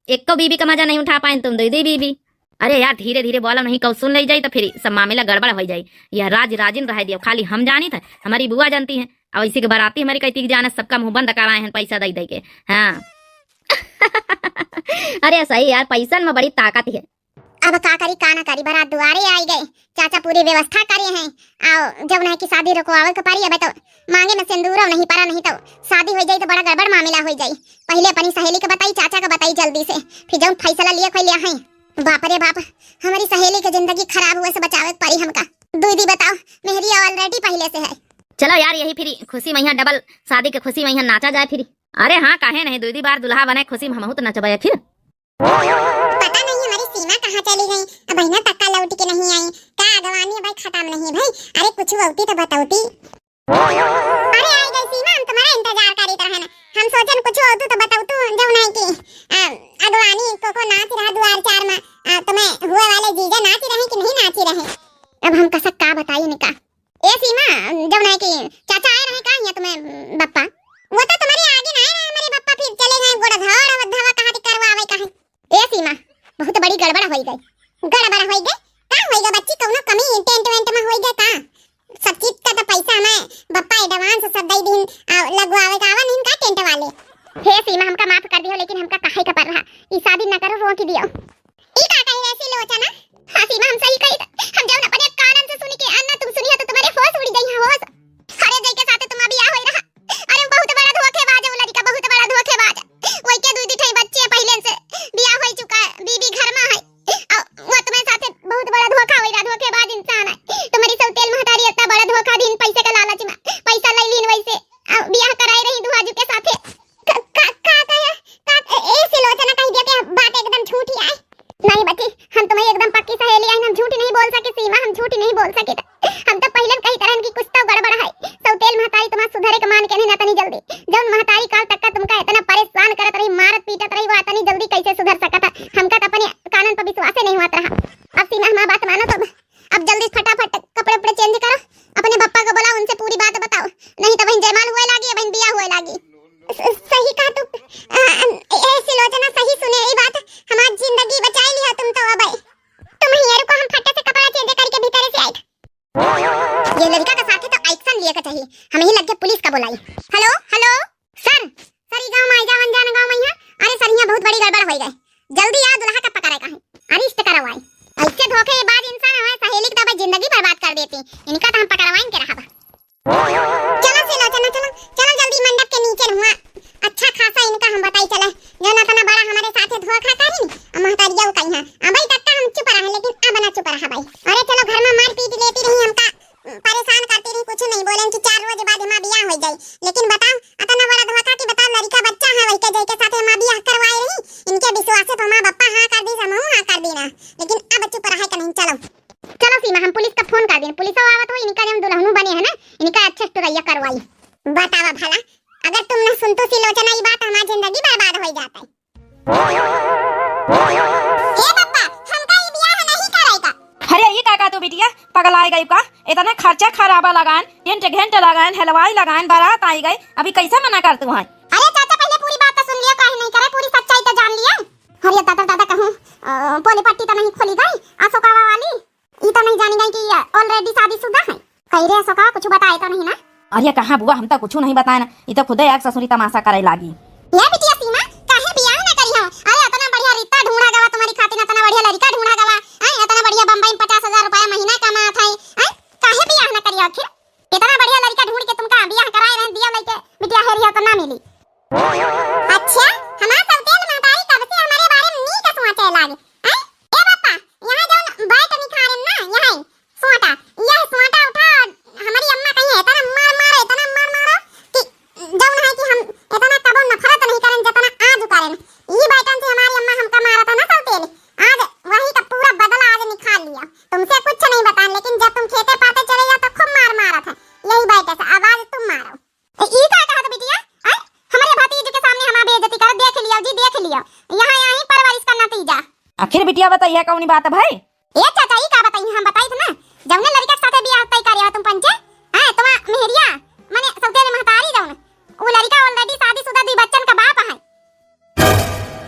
एको बीबी का मजा नहीं उठा पाए तुम दुई दुई बीबी। अरे यार धीरे धीरे बोलो नहीं, कौ सुन ले जाई तो फिर सब मामला गड़बड़ हो जाई। यह राज राजिन रह दियो, खाली हम जानी थे, हमारी बुआ जानती है। अब इसी के बाराती हमारी कहती कि जाने सबका मुंह बंद कराए हैं पैसा दे दे के। हाँ। अरे सही यार, पैसन में बड़ी ताकत है। अब का करी का ना करी, बारात दुआरे आई गए, चाचा पूरी व्यवस्था करे हैं। आओ जब नहीं कि शादी रुकवावे के पड़ी, अब तो मांगे में सिंदूरो नहीं पड़ा, नहीं तो शादी हो जाई तो बड़ा गड़बड़ मामला हो जाई। पहले अपनी सहेली के बताई, चाचा के बताई जल्दी से, फिर जौन फैसला लिए खोई लिया है। बाप रे बाप, हमारी सहेली के जिंदगी खराब हुए से बचावे के पड़ी हमका। दुई दी बताओ, मेहरी already पहले से है। चलो यार, यही फिर खुशी में यहाँ डबल शादी के खुशी में यहाँ नाचा जाए फिर। अरे हाँ, काहे नहीं, दुई दी बार दुल्हा बने खुशी में हमहू तो नचबे फिर। पता नहीं हमारी सीमा कहाँ चली गई, अब बहिना तक का लौट के नहीं आई। का अगवानी अब खत्म नहीं भाई? अरे कुछ होती तो बतौती। अरे आई गई सीमा, हम तुम्हारा इंतजार करी तरह ना। हम सोचन कुछ होतू तो बतौतू, जब नहीं कि, आ, अगवानी को, को नाच रहा दुआर चार में, आ, तुम्हें हुए वाले जीजा नाच रहे कि नहीं नाच रहे। अब हम कसक का बताई निका। ए सीमा, जब नहीं कि चाचा आए रहे का यहाँ तुम्हें बप्पा? वो तो तुम्हारे आगे ना आए रहे हमारे बप्पा, फिर चले गए गोड़ धाड़ और धावा कहाँ करवावे का है। ए सीमा, बहुत बड़ी गड़बड़ होई गई। गड़बड़ होई गई? का होई गई बच्ची, कौनो कमी टेंट वेंट में होई गई का? सब चीज का तो पैसा हमें बप्पा एडवांस सब दे दीन, आ, लगवावे का आवा नहीं का टेंट वाले। हे सीमा, हमका माफ कर दियो, लेकिन हमका कहे का पड़ रहा, ई शादी न करो, रोक दियो। ई का कही ऐसी लोचना? हाँ सीमा, हम सही बोल सकित। हम तो पहिलन कहित रहन कि कुछ तो गड़बड़ है। सौतेल महतारी तुम्हार सुधरे के मान के नहीं ना तनी जल्दी। जौन महतारी काल तक का तुमका इतना परेशान करत रही, मारत पीटत रही, वो इतनी जल्दी कैसे सुधर सकत है? हमका तो अपने कानन पर विश्वासे नहीं होत रहा। अब सीमा हमार बात मानो तो अब जल्दी फटाफट कपड़े उपड़े change करो, अपने पप्पा को बुलाओ, उनसे पूरी बात बताओ, नहीं तो बहिन जयमाल हुए लागी, बहिन बियाह हुए लागी। स-, सही कहा तू, अ, अ, ए, ए, सुलोचना सही सुने, ई बात हमार जिंदगी बचाई लिया तुम तो। अब तुम हियाँ रुको, हम फटे से कपड़ा change करके भीतरे से आइत। ये लड़का के साथे तो action लिए के चाहिए, हम ही लग के पुलिस का बुलाई। Hello, hello, sir, sir, ई गाँव में आई जाओ, अनजान गाँव में यहाँ। अरे sir, यहाँ बहुत बड़ी गड़बड़ हो गई, जल्दी आओ, दुल्हा का पकड़े का है, arrest करवाई। ऐसे धोखेबाज इंसान हमारे सहेली की तो भाई जिंदगी बर्बाद कर देती, इनका तो हम पकड़वाइन के रहा। चलो सुलोचना, चलो, चलो जल्दी मंडप के नीचे हुआ, अच्छा खासा इनका हम बताई चले, जो ना इतना बड़ा हमारे साथे धोखा करी, अब महतारिया वो कही है, अब भाई तक हम चुप रहे, लेकिन अब ना चुप रहा भाई। अरे चलो घर में मार पीट लेती रही हमका, परेशान करती रही, कुछ नहीं बोले कि चार रोज बाद हमार बियाह हो जाई। लेकिन बताओ, इतना बड़ा धोखा कि बताओ, लड़का बच्चा है, वही के जाई के साथे हमार बियाह करवाए रही, इनके विश्वास पे हमार बप्पा हाँ कर दी, हमहू हाँ कर दी ना। लेकिन अब चुप रहे के नहीं, चलो। चलो सीमा, हम पुलिस का फोन कर देन, पुलिस आवत हो, इनका जब दुल्हनू बने है ना, इनका अच्छे से टुरैया करवाई। बतावा भला, अगर तुम न सुनतो सुलोचना ई बात, हमार जिंदगी बर्बाद हो जाता। हे पप्पा, हमका ई बियाह नहीं करे का। अरे, ई का, का तू बिटिया, पगलाए गई का? इतने खर्चा खराबा लगान, टेंट घेंट लगान, हलवाई लगान, बारात आई गई, अभी कैसे मना कर तू है? अरे चाचा, पहले पूरी बात तो सुन लिया, काहे नहीं करे, पूरी सच्चाई तो जान लिया। अरे दादा, दादा कहूँ, अ, पोली पट्टी तो नहीं खोली गई अशोकावा वाली? ई तो नहीं जानी गई कि ये already शादीशुदा है। कही रे अशोका, कुछ बताए तो नहीं ना? अरे कहाँ बुआ, हम तो कुछ नहीं बताए ना, ई तो खुदे एक ससुरी तमाशा करे लागी। ये बिटिया सीमा, काहे बियाह ना करी हो? अरे इतना बढ़िया रिश्ता ढूंढा गवा तुम्हारी खातिर, इतना बढ़िया लड़का ढूंढा गवा, हैं? इतना बढ़िया बम्बई में पचास हजार रुपया महीना कमात है, हैं? काहे बियाह ना करी हो आखिर? इतना बढ़िया लड़का ढूंढ के तुमका बियाह कराए रहन दिया लइके, बिटिया हेरी हो तो ना मिली। अच्छा, हमार सौतेल महतारी कब से हमारे बारे में नीक सोचे लागे, हैं? ए बापा, यहाँ जौन बैठ निखारे ना, यहाँ सोटा, यह सोटा उठा, हमारी अम्मा कहीं है, इतना मार मारो, इतना मार मारो कि जौन है कि हम इतना कबो नफरत नहीं करें जितना आज करें। ई बैठन से हमारी अम्मा हमका मारा था ना सौतेल, आज वही का पूरा बदला आज निकाल लिया। तुमसे कुछ नहीं बतान, लेकिन जब तुम खेते पाते चले जाओ तो खूब मार मारा था, यही बैठे से अब आज तुम मारो। ए, ई का कहत बिटिया? आय, हमरे भतीज के सामने हमार बेइज्जती कर, देख लियो जी, देख लियो। यहाँ यहीं परवरिश का नतीजा। आखिर बिटिया बताइए कौनी बात भाई? ए चाचा, ई का बताई, हम बताई थे ना, जौने लड़का के साथे बियाह तय करे हो तुम पंचे, हैं, तुम्हार मेहरिया, माने सौतेल महतारी जौन, वो लड़का already शादीशुदा दुई बच्चन का बाप है।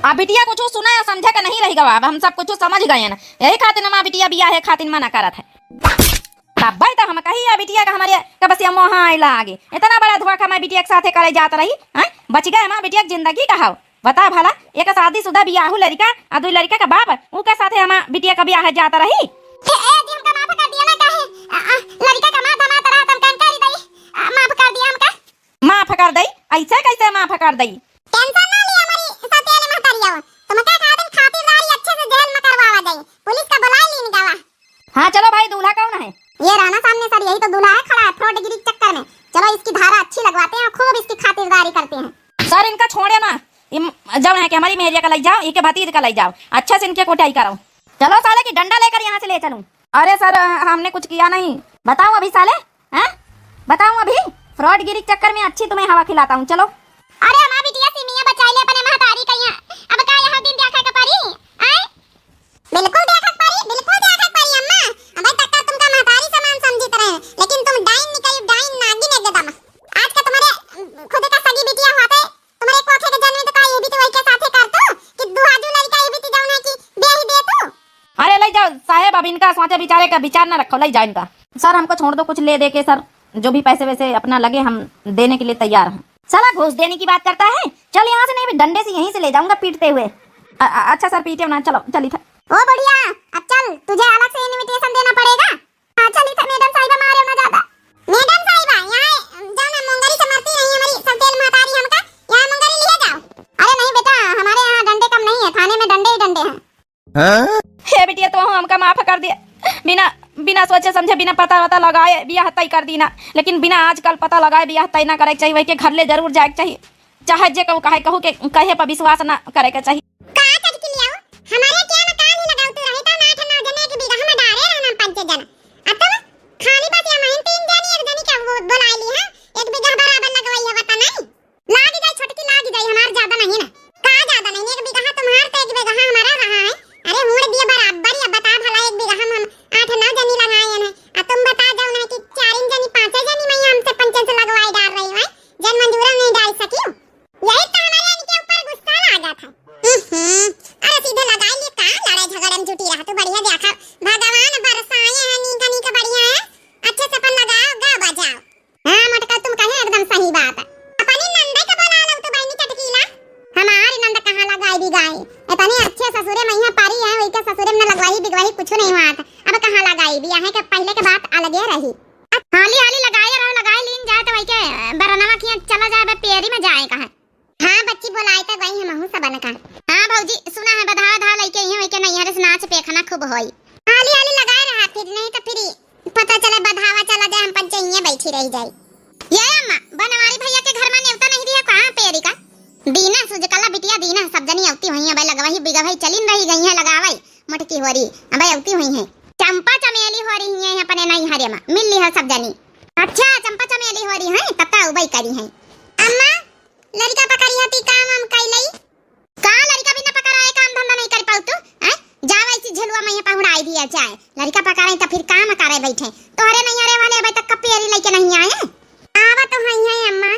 आ बिटिया कुछ सुना या समझे का नहीं रही गवा, अब हम सब कुछ समझ गए हैं ना, यही खातिर हमार बिटिया बियाह है खातिर मना करत है। तब्बे तो हम कही, या बिटिया का हमारे कब से मोह आए लागे। इतना बड़ा धोखा मैं बिटिया के साथे करे जात रही, हैं? बच गए हमार बिटिया के जिंदगी का हव। बता भला, एक शादीशुदा बियाहू लड़का, आ दुई लड़का का बाप, ऊ के साथे हमार बिटिया का बियाह जात रही। ए, ए, जी हमका माफ कर दिया ना, काहे? आ, आ, लड़का का माँ दमाद रहा, तुम कन करी दई। आ, माफ कर दिया हमका। माफ कर दई? ऐसे कैसे माफ कर दई? Tension ना लिया हमारी सौतेली महतारिया, तुमका खातिर खातिरदारी अच्छे से जेल में करवावा जाई, पुलिस का बुला लीन गवा। हाँ, चलो भाई, दूल्हा कौन है? ये रहा ना सामने सर, यही तो दूल्हा है, खड़ा है फ्रॉडगिरी के चक्कर में। चलो, इसकी धारा अच्छी लगवाते हैं और खूब इसकी खातिरदारी करते हैं। सर, इनका छोड़े ना, इम-, जौन है कि हमारी मेहरिया का लई जाओ, इके भतीज का लई जाओ, अच्छे से इनके कुटाई करो। चलो साले की डंडा लेकर यहाँ से ले चलूं। अरे सर, हमने कुछ किया नहीं। बताओ अभी साले, हैं? बताओ अभी, फ्रॉडगिरी के चक्कर में अच्छी तुम्हें हवा खिलाता हूँ, चलो। अरे हमार बिटिया सिमिया बचाई ले अपने महतारी का यहाँ, अब का यहाँ दिन देखा के परी, आए? बिल्कुल देखक परी, बिल्कुल देखक परी अम्मा। अबे तक का तुमका महतारी समान समझित रहे, लेकिन तुम डाइन निकली, डाइन नागिन एकदम। आज का तुम्हारे खुद का सगी बिटिया होते, तुम्हारे कोखे के जन्म तो का ये भी तो वही के साथे कर दो कि दुहाजू लड़का ये भी तो जाओ ना कि दे ही दे तू। अरे ले जाओ साहेब, अब इनका सोचे विचारे का विचार ना रखो, ले जाओ इनका। सर हमको छोड़ दो, कुछ ले दे के सर, जो भी पैसे वैसे अपना लगे हम देने के लिए तैयार हैं। साला घूस देने की बात करता है, चल यहाँ से, नहीं डंडे से यहीं से ले जाऊंगा पीटते हुए। अ-, अ-, अच्छा सर पीटे ना, चलो चली था। ओ बुढ़िया, अब चल, तुझे अलग से invitation देना पड़ेगा। हाँ चली था मैडम साहिबा, मारे ना ज्यादा। मैडम साहिबा, यहाँ जाओ ना, मुंगरी से मरती रही हमारी सौतेल महतारी हमका, यहाँ मुंगरी लिए जाओ। अरे नहीं बेटा, हमारे यहाँ डंडे कम नहीं है, थाने में डंडे ही डंडे हैं। हाँ? हे बिटिया, तो हमका माफ कर दे। बिना, बिना सोचे समझे, बिना पता वता लगाए बियाह तय कर दी ना। लेकिन बिना आजकल पता लगाए बियाह तय ना करे के चाहिए। वही के घर ले जरूर जाए के चाहिए, चाहे जे कहू कहे, कहू के कहे पर विश्वास ना करे के चाहिए। का चटकी लियाओ? हमारे क्या ना कान ही लगाओ, तू रहे तो ना आठ नौ जने के बीघा में डारे रहना पाँच छह जना। अब तो कहि के बरनवा किया चला जाए, बे पेरी में जाए कहा। हाँ बच्ची, बोलाए त गई हमहू सबन का। हाँ भौजी, सुना है बधावा धावा लइके अइहैं, वइके नैहरे से नाच पेखना खूब होई। हाली हाली लगाए रहा फिर, नहीं तो फिर पता चले बधावा चला जाए, हम पंचइये बैठी रह जाई। ये अम्मा, बनवारी भैया के घर में नेवता नहीं दिया कहाँ पेरी का? दीना सुजकला बिटिया दीना, सब जनी अवती हुइहैं, अबे लगवही बिगवही चलिन रही गइहैं लगावै, मोटकी होरी, अबे अवती हुइहैं। चंपा चमेली होरी हियाँ अपने नैहरे में, मिल लिहा सब जनी। अच्छा, चंपा चमेली होरी हैं, तब तो अउबे करिहैं। अम्मा, लड़िका पकड़िया ती काम हम कइलई। का लड़िका बिना पकड़ाए काम धंधा नहीं कर पाऊ तू? हैं? जा वैसी झलुआ में पहुड़ाई दिया जाए। लड़िका पकड़ाए तो फिर काम करे बैठे। तोहरे नैहरे वाले अबे तक का पेरी लइके नहीं आए। आवा तो हई है अम्मा।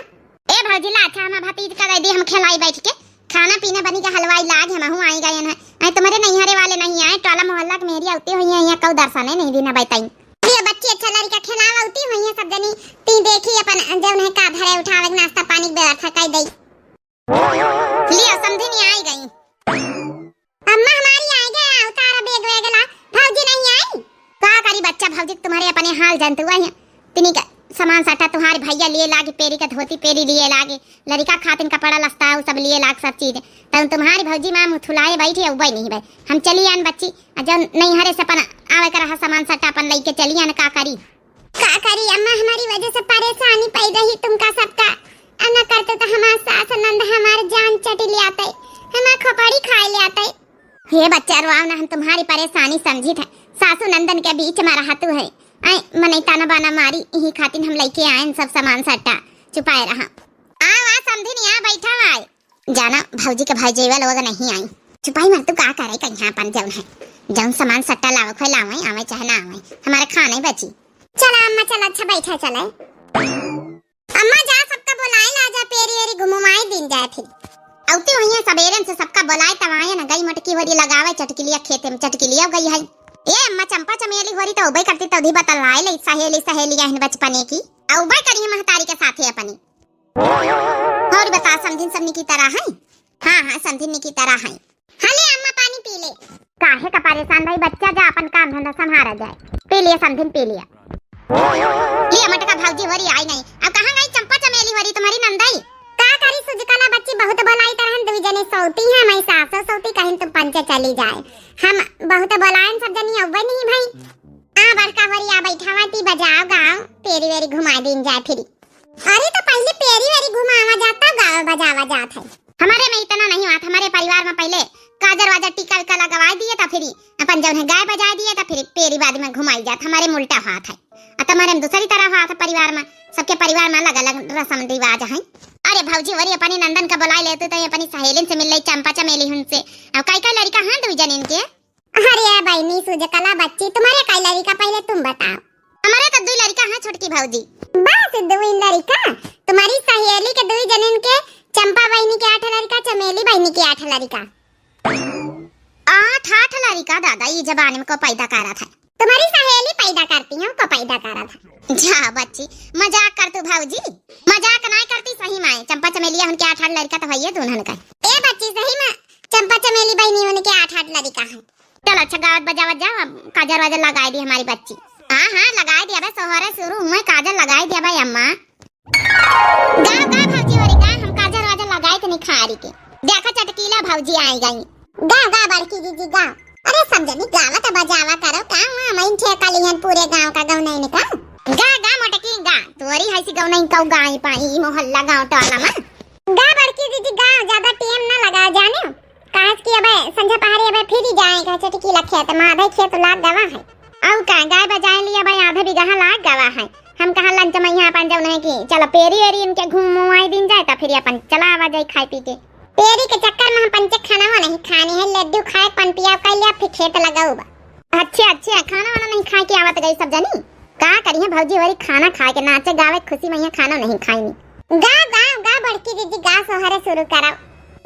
ए भौजी ला, अच्छा, हम भतीज का दे दी, हम खिलाई बैठ के। खाना पीना बनी के हलवाई लाग, हमहू आई गए हैं। आई तुम्हारे नैहरे वाले नहीं आए, टोला मोहल्ला के मेहरी अवती हुइहैं, यहाँ कऊ दर्शने नहीं दीना बैताई। ये बच्ची अच्छा लड़िका खिलावा अवती हुइहैं सब जनी। ती देखी अपन जौन है का धरे उठावे के नाश्ता पानी के व्यवस्था कर दई। लियो, समधिनी आई गई। अम्मा हमारी आई गई, उतारा बैग वैग ला। भौजी नहीं आई? का करी बच्चा, भौजी तुम्हारे अपने हाल जानतू है। तिनी का सामान साटा तुम्हारे भैया लिए लागे, पेरी का धोती पेरी लिए लागे, लड़िका खातिन कपड़ा लस्ता उ सब लिए लाग सब चीज। तब तुम्हारी भौजी माँ मुथुलाए बैठी है, उबई नहीं भाई। हम चली आन बच्ची, आ जब नैहरे से अपन आवे का रहा सामान साटा अपन लइके चली आन, का करी? का करी अम्मा, हमारी वजह से परेशानी पै रही तुमका सबका। अना करते तो हमार सास नंद हमार जान चटी ले आते, हमार खोपड़ी खाए ले आते। हे बच्चा रोआव ना, हम तुम्हारी परेशानी समझी थे। सासू नंदन के बीच में रहतू है। आई मनई ताना बाना मारी, यही खातिर हम लइके आए सब सामान सट्टा। चुपाए रहा। आ, आ समधिनिया बैठा आए। जाना भौजी के भाई जेवा लोग नहीं आई। चुपाई मत, तू का करे कहीं अपन जौन है, जौन सामान सट्टा लावे खोए लावे, आवे चाहे ना आवे, हमारे खाना ही बची। चला अम्मा चला, अच्छा बैठा चले। अम्मा जा सबका बोलाए ला जा, पेरी एरी घुमाई दिन जाए फिर। अवती हुई है सबेरन से सबका बोलाए तब आए ना गई मोटकी होरी लगावे चटकिलिया खेते में चटकिलिया गई है। ए अम्मा चंपा चमेली होरी तो उबई करती तो उधी बतलाए ले सहेली सहेली अहन बचपने की। अउबे करी है महतारी के साथे अपनी। और बता, समधिन सब निकी तरह है? हाँ, हाँ, समधिन निकी तरह है। हाँ, ले अम्मा, पानी पी ले। काहे का परेशान भाई, बच्चा जा अपन काम धंधा संभारा जाए। पी लिया समधिन, पी लिया। लिया मटका भौजी होरी आई नहीं। अब कहाँ गई चंपा चमेली होरी तुम्हारी नंदई? का करी सुजकला बच्ची, बहुत बोलाई तरहन दुई जने सौती हैं, मैं सासो सौती कहिन तुम पंचे चली जाए। हम बहुत बोलायन सब जनी अउबे नहीं भाई। आ बड़का होरी आ बैठावा ती बजाओ गाओ, पेरी वेरी घुमा दिन जाए फिरी। अरे तो पहले पेरी वेरी घुमावा जाता, गावा बजावा जात है। हमारे में इतना नहीं बात, हमारे परिवार में पहले काजर वाजर टीका वीका लगवाए दिए तो फिर अपन जौन है गाय बजाए दिए तो फिर पेरी बाद में घुमाई जात, हमारे में उल्टा हाथ है। आ तुम्हारे में दूसरी तरह हाथ है परिवार में, सबके परिवार में अलग अलग रस्म रिवाज है। अरे भौजी वरी अपनी नंदन का बुलाए लेते तो अपनी सहेलिन से मिल ले, चंपा चमेली हुन से। अब कई कई लड़का हैं दू जनिन के। अरे बहिनी सुजकला बच्ची, तुम्हारे कई लड़िका पहले तुम बताओ। हमारे तो दुई लड़िका हैं छोटकी भौजी। बस दुई लड़िका? तुम्हारी सहेली के दुई जनिन के, चंपा बहिनी के आठ लड़िका, चमेली बहिनी के आठ लड़िका। आठ, आठ लड़िका दादा, ई जमाने में को पैदा करा था? तुम्हारी सहेली पैदा करती है, को पैदा करा था। जा बच्ची, मजाक कर तू भौजी, मजाक नाय करती सही माय। चंपा चमेलिया उनके आठ आठ लड़िका तो है दुल्हन का। ए बच्ची, सही में चंपा चमेली बहिनी उनके आठ आठ लड़िका है। चल अच्छा, गावत बजावत जा, अब काजर वाजर लगाए दी हमारी बच्ची। हाँ हाँ, लगाए दिया बे, सोहरे शुरू हुए, काजर लगाए दिया बे अम्मा। गाओ गाओ भौजी होरी गाओ, हम काजर वाजर लगाए थे निखारी के। देखा चटकीला भौजी आई गई। गाओ गाओ बड़की दीदी गाओ। अरे समझनी गावत बजावा करो, का हुआ? मैं ठेका लिहन पूरे गांव का गौनैन का। गा गा मोटकी गा, तोरी हैसी गौनैन कौ गाई पाई ई मोहल्ला गांव टोला में। गा बड़की दीदी गाओ, ज्यादा टेम ना लगाओ जाने। काहे कि अबे संझा पहाड़ी अबे फिर ही जाए, कहे चटकीला खेत में, आधे खेत लाग गवा है। अउ का, गाय बजाए लिया भाई, आधे बीघा लाग गवा है। हम कहा लंच में यहाँ अपन जौन है कि चलो पेरी एरी इनके घुमाई दिन जाए, तो फिर अपन चला आवा जाए खाए पी के। पेरी के चक्कर में हम पंचे खाना वो नहीं खानी है, लड्डू खाए, पन पिया कर लिया, फिर खेत लगाऊ बा। अच्छे अच्छे खाना वाना नहीं खाए के आवत गई सब जनी। का करिए भौजी वरी खाना खाए के, नाचे गावे खुशी में यहाँ खाना नहीं खाई। गा गा गा बड़की दीदी गा, सोहरे शुरू करा।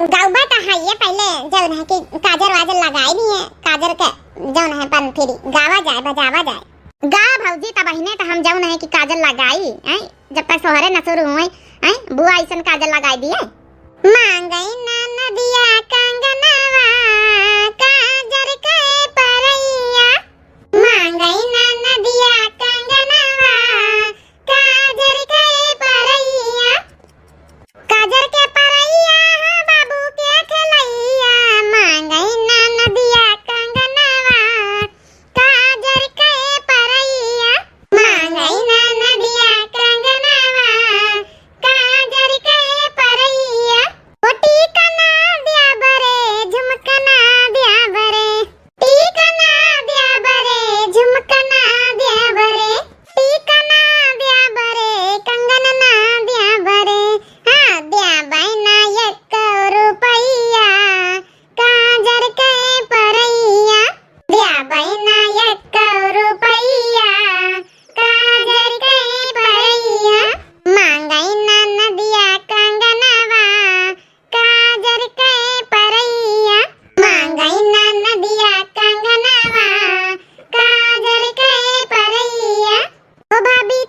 गौबा तो है ये पहले जौन है कि काजर वाजर लगाई नहीं है, काजर के जौन है पन फिरी गावा जाए बजावा जाए। गा भौजी, तब बहिने तो हम जौन है कि काजर लगाई, हैं? जब तक सोहरे न शुरू हुए, हैं? बुआ ऐसन काजर लगाई दिए। मांगई ना नदिया कंगनवा, काजर के परैया। मांगई ना नदिया कंगनवा, काजर के पर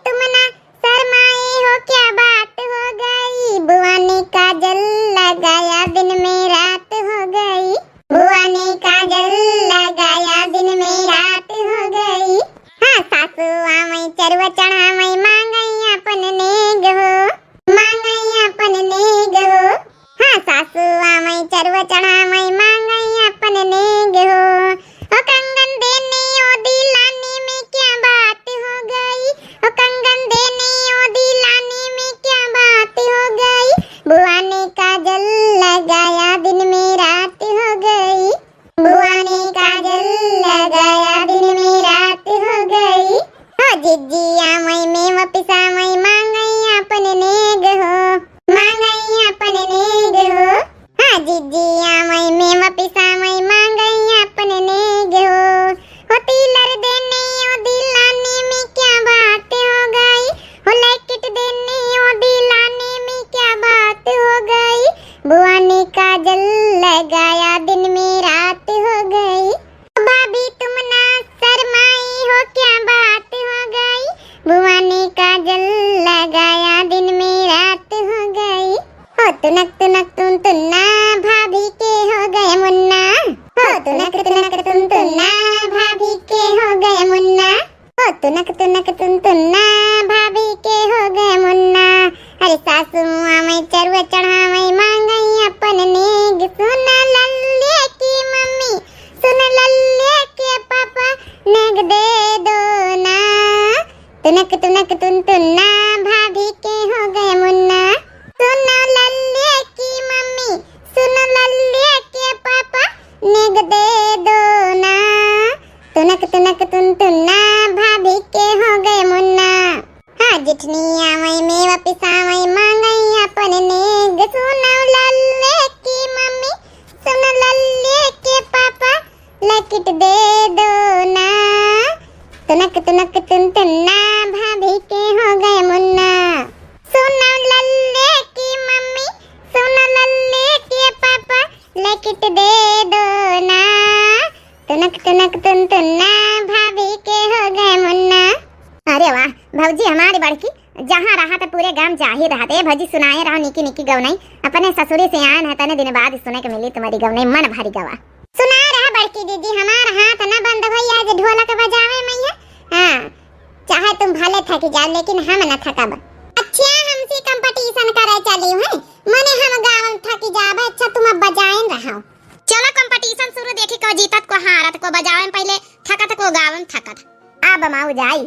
तुम ना शर्माए हो, क्या बात हो गई? बुआ ने काजल लगाया, दिन में रात हो गई। बुआ ने काजल लगाया, दिन में रात हो गई। हाँ, सासू आवै चरुआ चढ़ावै, मांगै अपन नेग हो, मांगै अपन नेग हो। हाँ, सासू आवै चरुआ चढ़ावै, मांगै अपन नेग हो। ओ कंगन देने ओ दिलाने में क्या बात हो गई? ओ कंगन देने ओ दिलाने में क्या बात हो गई? बुआ ने काजल लगाया, दिन में रात हो गई। बुआ ने काजल लगाया, दिन में रात हो गई। हो जिज्जी आवै मेवा पिसावै, मांगै अपन नेग हो, मांगै अपन नेग हो। हाँ, जिज्जी आवै मेवा पिसावै, मांगै अपन नेग हो। हो तीलर देने ओ दिलाने में क्या बात हो गई? हो लैकिट देने ओ दिलाने में क्या बात हो गई? बुआ ने काजल लगाया, दिन में रात हो गई। भाभी तुम ना शर्माई हो, क्या बात हो गई? बुआ ने काजल लगाया, दिन में रात हो गई। हो तुनक तुनक तुन तुन्ना, भाभी के हो गए मुन्ना। हो तुनक तुनक तुन तुन्ना, भाभी के हो गए मुन्ना। ओ तुनक तुनक तुन तुन्ना, भाभी के हो गए मुन्ना। अरे सासू आवै चरुआ चढ़ावै, मांगै अपन नेग। सुन लल्ले की मम्मी, सुन लल्ले के पापा, नेग दे दो ना। तुनक तुनक तुन तुन्ना, भाभी के हो गए मुन्ना। सुन लल्ले की मम्मी, सुन लल्ले के पापा, नेग दे दो ना। तुनक तुनक तुन तुन्ना, भाभी के हो गए मुन्ना। हाँ, जिठनी आवै मेवा पिसावै, मांगै अपन नेग। सुन लल्ले की मम्मी, सुन लल्ले के पापा, लैकिट दे दो ना। तुनक तुनक तुन तुन्ना, भाभी के हो गए मुन्ना। सुन लल्ले की मम्मी, सुन लल्ले के पापा, लैकिट दे दो ना। तुनक तुनक तुन तुन्ना, भाभी के हो गए मुन्ना। अरे वाह भौजी हमारी बड़की, जहाँ रहत पूरे गाँव जाहिर रहत। ए भौजी, सुनाए रहो निकी निकी गवनई, अपने ससुरी से आयन है, तने दिन बाद सुने के मिली तुम्हारी गवनई, मन भरी गवा। सुनाए रहा बड़की दीदी, हमार हाथ न बंद होई, आज ढोलक बजावे में है। हाँ, चाहे तुम भले थक जाओ, लेकिन हम न थकब। अच्छा, हमसे competition करे चली है, मने हम गावन थक जाबे। अच्छा, तुम अब बजाइन रहो। चलो competition शुरू, देखी को जीतत को हारत, को बजावन पहले थकत को गावन थकत। अब माऊ जाई।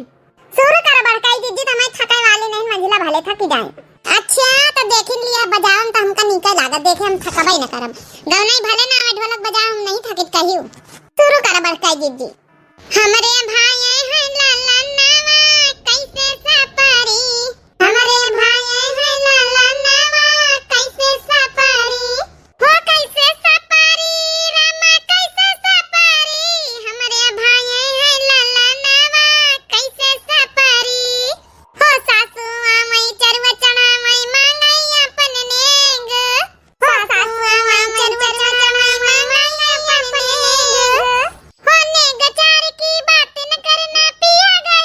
शुरू कर बड़काई दीदी, तो मैं थके वाली नहीं, मंजिला भले थकी जाए। अच्छा, तो देखिन लिया, बजावन तो हमका नीके लागत, देखे हम थकबे न करब। गवनई भले ना आवे, ढोलक बजावे हम नहीं थकित कहियो। शुरू कर बड़काई दीदी। हमरे भाई है लाला नावा, कैसे सपरी? हमरे भाई है लाला नावा, कैसे सपरी? हो कैसे सपरी, रामा कैसे सपरी? हमरे भाई है लाला नावा, कैसे सपरी? हो सासू आवै चरुआ चढ़ावै, मांगै अपन नेग। हो सासू आवै चरुआ चढ़ावै, मांगै अपन नेग। हो नेग चार की बात न करना, पिया गा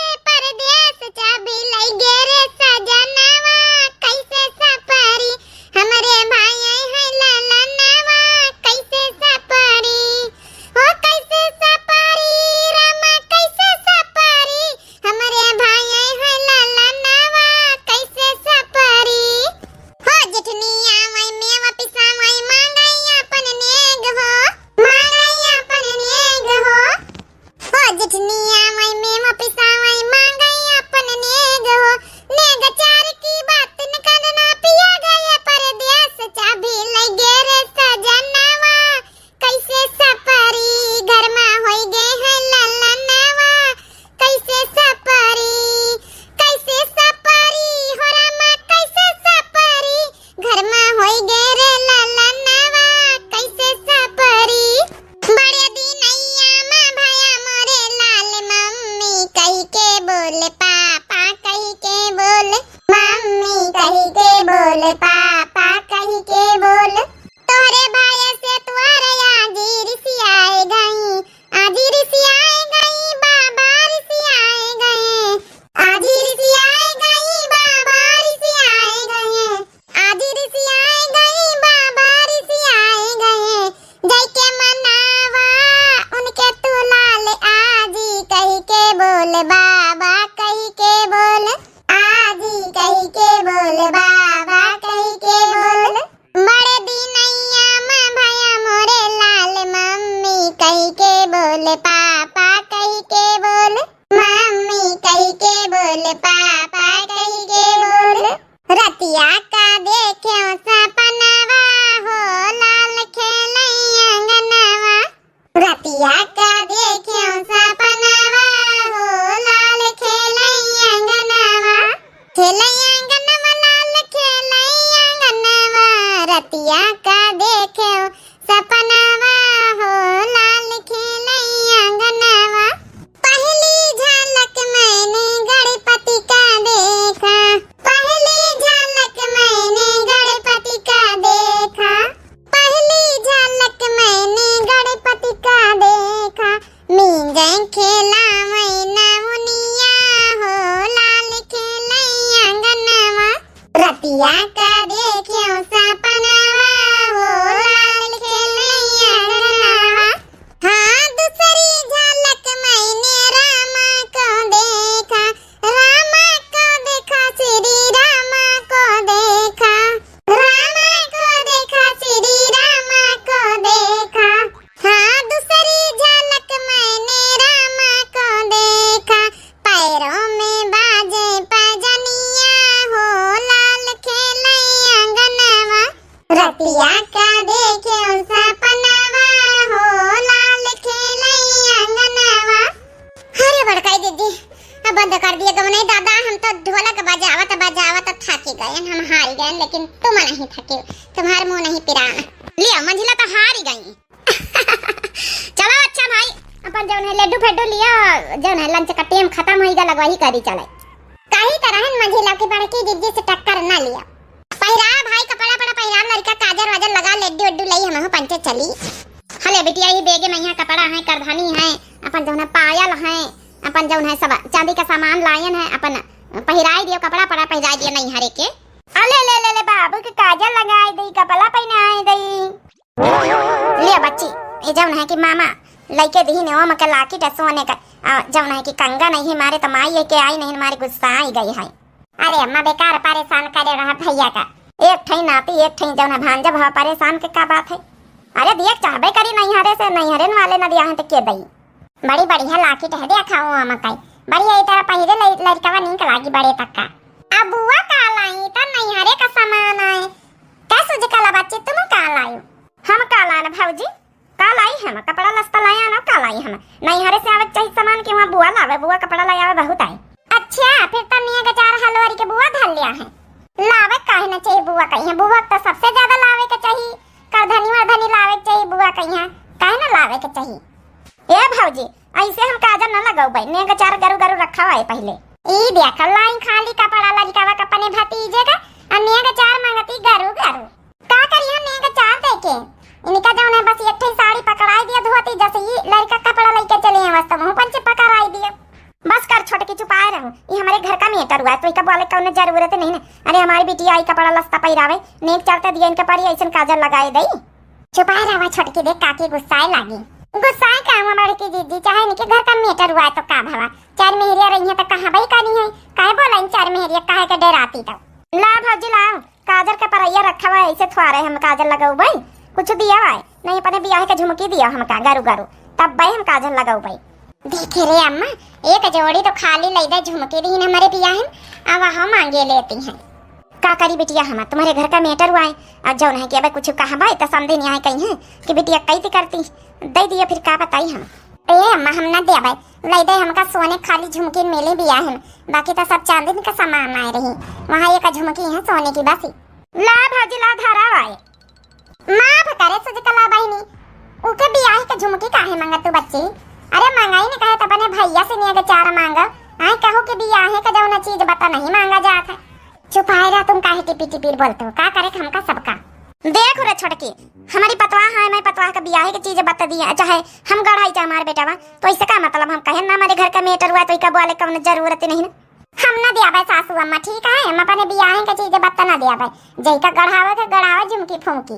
रतिया का देखेउ सपनवा हो लाल खेलइ अंगनवा। रतिया का देखेउ सपनवा हो लाल खेलइ अंगनवा। खेलइ अंगनवा लाल खेलइ अंगनवा। रतिया का देखेउ सपनवा हो लाल खेलइ अंगनवा। पहली झलक मैंने गणपति का देखा। पहली झलक मैंने गणपति का देखा। पहली झलक मैंने गणपति का देखा। मींजइ खेलावइ नवनिया हो लाल खेलइ अंगनवा। रतिया का देखेउ सपनवा हो लाल खेलइ अंगनवा। हाँ, दूसरी झलक मैंने रामा को देखा। रामा को देखा, श्री रामा को देखा। रामा को देखा, श्री रामा को देखा। हाँ, दूसरी झलक मैंने रामा को देखा। पैरों में बाजे पैजनिया हो लाल खेलइ अंगनवा। रतिया का देखेउ सपनवा हो लाल खेलइ अंगनवा। अरे बड़काई दीदी, अब बंद कर दिया गवनई दादा, हम तो ढोलक बजावत बजावत थाकी गए, हम हारी गए, लेकिन तुम नहीं थके, तुम्हार मुंह नहीं पिरान। लिया मंझिला तो हारी गई। चलो अच्छा भाई, अपन जौन है लड्डू फड्डू लिया, जौन है लंच का टेम खतम होइगा, लगवा ही करी चले। कही तरहन मंझिला के बड़की दीदी से टक्कर ना लिया। पहिरा भाई कपड़ा पड़ा पहिरा, लड़का काजर वाजर लगा, लड्डू उड्डू लई हमहू पंचे चली। हले बिटिया, ये बेगे में यहाँ कपड़ा है, करधनी है, अपन जौन है पायल है, अपन जौन है सब चांदी का सामान लायन है, अपन पहिराई दियो, कपड़ा पड़ा पहिराई दियो नैहरे के। अले ले ले ले बाबू के काजर लगाई दई, कपड़ा पहिनाई दई। ले बच्ची, ये जौन है कि मामा लइके दिहिन ओम के लाकिट है सोने का, आ, जौन है कि कंगन नहीं मारे तो माई है के आई नहीं मारे गुस्सा आई गई है। अरे अम्मा बेकार परेशान करे रहा भैया का, एक ठई नाती एक ठई जौन है भांजा भवा परेशान के का बात है? अरे दिए चाहबे करी नैहरे से, नैहरे वाले न दिया है तो के दई? बड़ी बढ़िया लाकिट है, देखाओ आमा काई। बढ़िया ई तरह पहिरे लइ-, लड़कवा नीक लागी बड़े तक का। अब बुआ का लाई त नैहरे का सामान आए। का सुजकला बच्ची तुम का लायो? हम का लान भौजी? का लाई हम? कपड़ा लस्ता लाया ना, का लाई हम? नैहरे से आवे के चाही सामान कि वहाँ बुआ लावे, बुआ कपड़ा ले आवे बहुत आए। अच्छा, फिर त नेग अचार हलवारी के बुआ धर लिया है। लावे काहे ना चाही बुआ कही है, बुआ तो सबसे ज्यादा लावे के चाही। करधनी वरधनी लावे के चाही बुआ कही है, काहे ना लावे के चाही? ए भौजी, ऐसे हम काजर न लगौबै, नेग अचार गरु गरु रखा है पहले। ई देखो लाई खाली कपड़ा लड़कावा का अपने भतीजे का, आ नेग अचार मांगती गरु गरु। का करी हम नेग अचार देके? इनका जौन है बस एक ठे साड़ी पकड़ाई दिया धोती, जैसे ही लड़का कपड़ा लेके चले हैं बस तो मुंह पंचे पकड़ाई दिया। बस कर छोटकी, चुपाए रहू, ई हमरे घर का matter हुआ, तो इका बोले कौनो जरूरत नहीं ना। अरे हमारी बिटिया आई कपड़ा लस्ता पहिरावे, नेग अचार त दिया इनका परी ऐसन काजर लगाए दई। चुपाए रहा छोटकी, देख काकी गुस्साए लागी। गुस्साए का हुआ बड़की जीजी, चाहे इनके घर का matter हुआ है तो का भवा, चार मेहरिया रही है तो कहाँ भाई करी है, काहे बोला इन चार मेहरिया काहे के डराती तो। ला भौजी लाओ, काजर के परैया रखा हुआ है, ऐसे थोड़े हम काजर लगौबै, कुछ दिया हुआ है नहीं, अपने बियाह के झुमकी दिया हमका गरु गरु, तब भाई हम काजर लगौबै। देखे रे अम्मा, एक जोड़ी तो खाली लैदा झुमकी दीन हमरे बियाह में, अब वहाँ मांगे लेती हैं। का करी बिटिया, हम तुम्हारे घर का matter हुआ है। अब जौन है कि अब कुछ कहबै त समधी नियाय कही है कि बिटिया कैती करती, दे दिया फिर का बताई हम। ए अम्मा, हम ना देबै, लैदा हमका सोने खाली झुमकी मिली बियाह में, बाकी तो सब चांदी का सामान आए रही। वहाँ एक झुमकी है सोने की बस। ला भौजी ला धरा आए। माफ करे सुजकला बहिनी, उके बियाह के झुमकी काहे मांगत तू बच्ची? अरे मंगाई ने कहे त अपने भैया से नेग अचार मांगो। आए कहो कि बियाह के जौन चीज बता नहीं मांगा जात है। चुपाए रह, तुम काहे टिपी टिपी बोलते हो? का करे हमका सबका। देख रे छोटकी, हमारी पतवा है, मैं पतवा के बियाह के चीज बता दिया, चाहे हम गढ़ाई चाहे हमारे बेटा बा, तो इससे का मतलब? हम कहे ना हमारे घर का matter हुआ तो इका बोले कौन जरूरत नहीं ना। हम ना दियाबे सासू अम्मा, ठीक है? हम अपने बियाह के चीज बत्ता ना दियाबे। जैका गढ़ावे के गढ़ावे झुमकी फुमकी।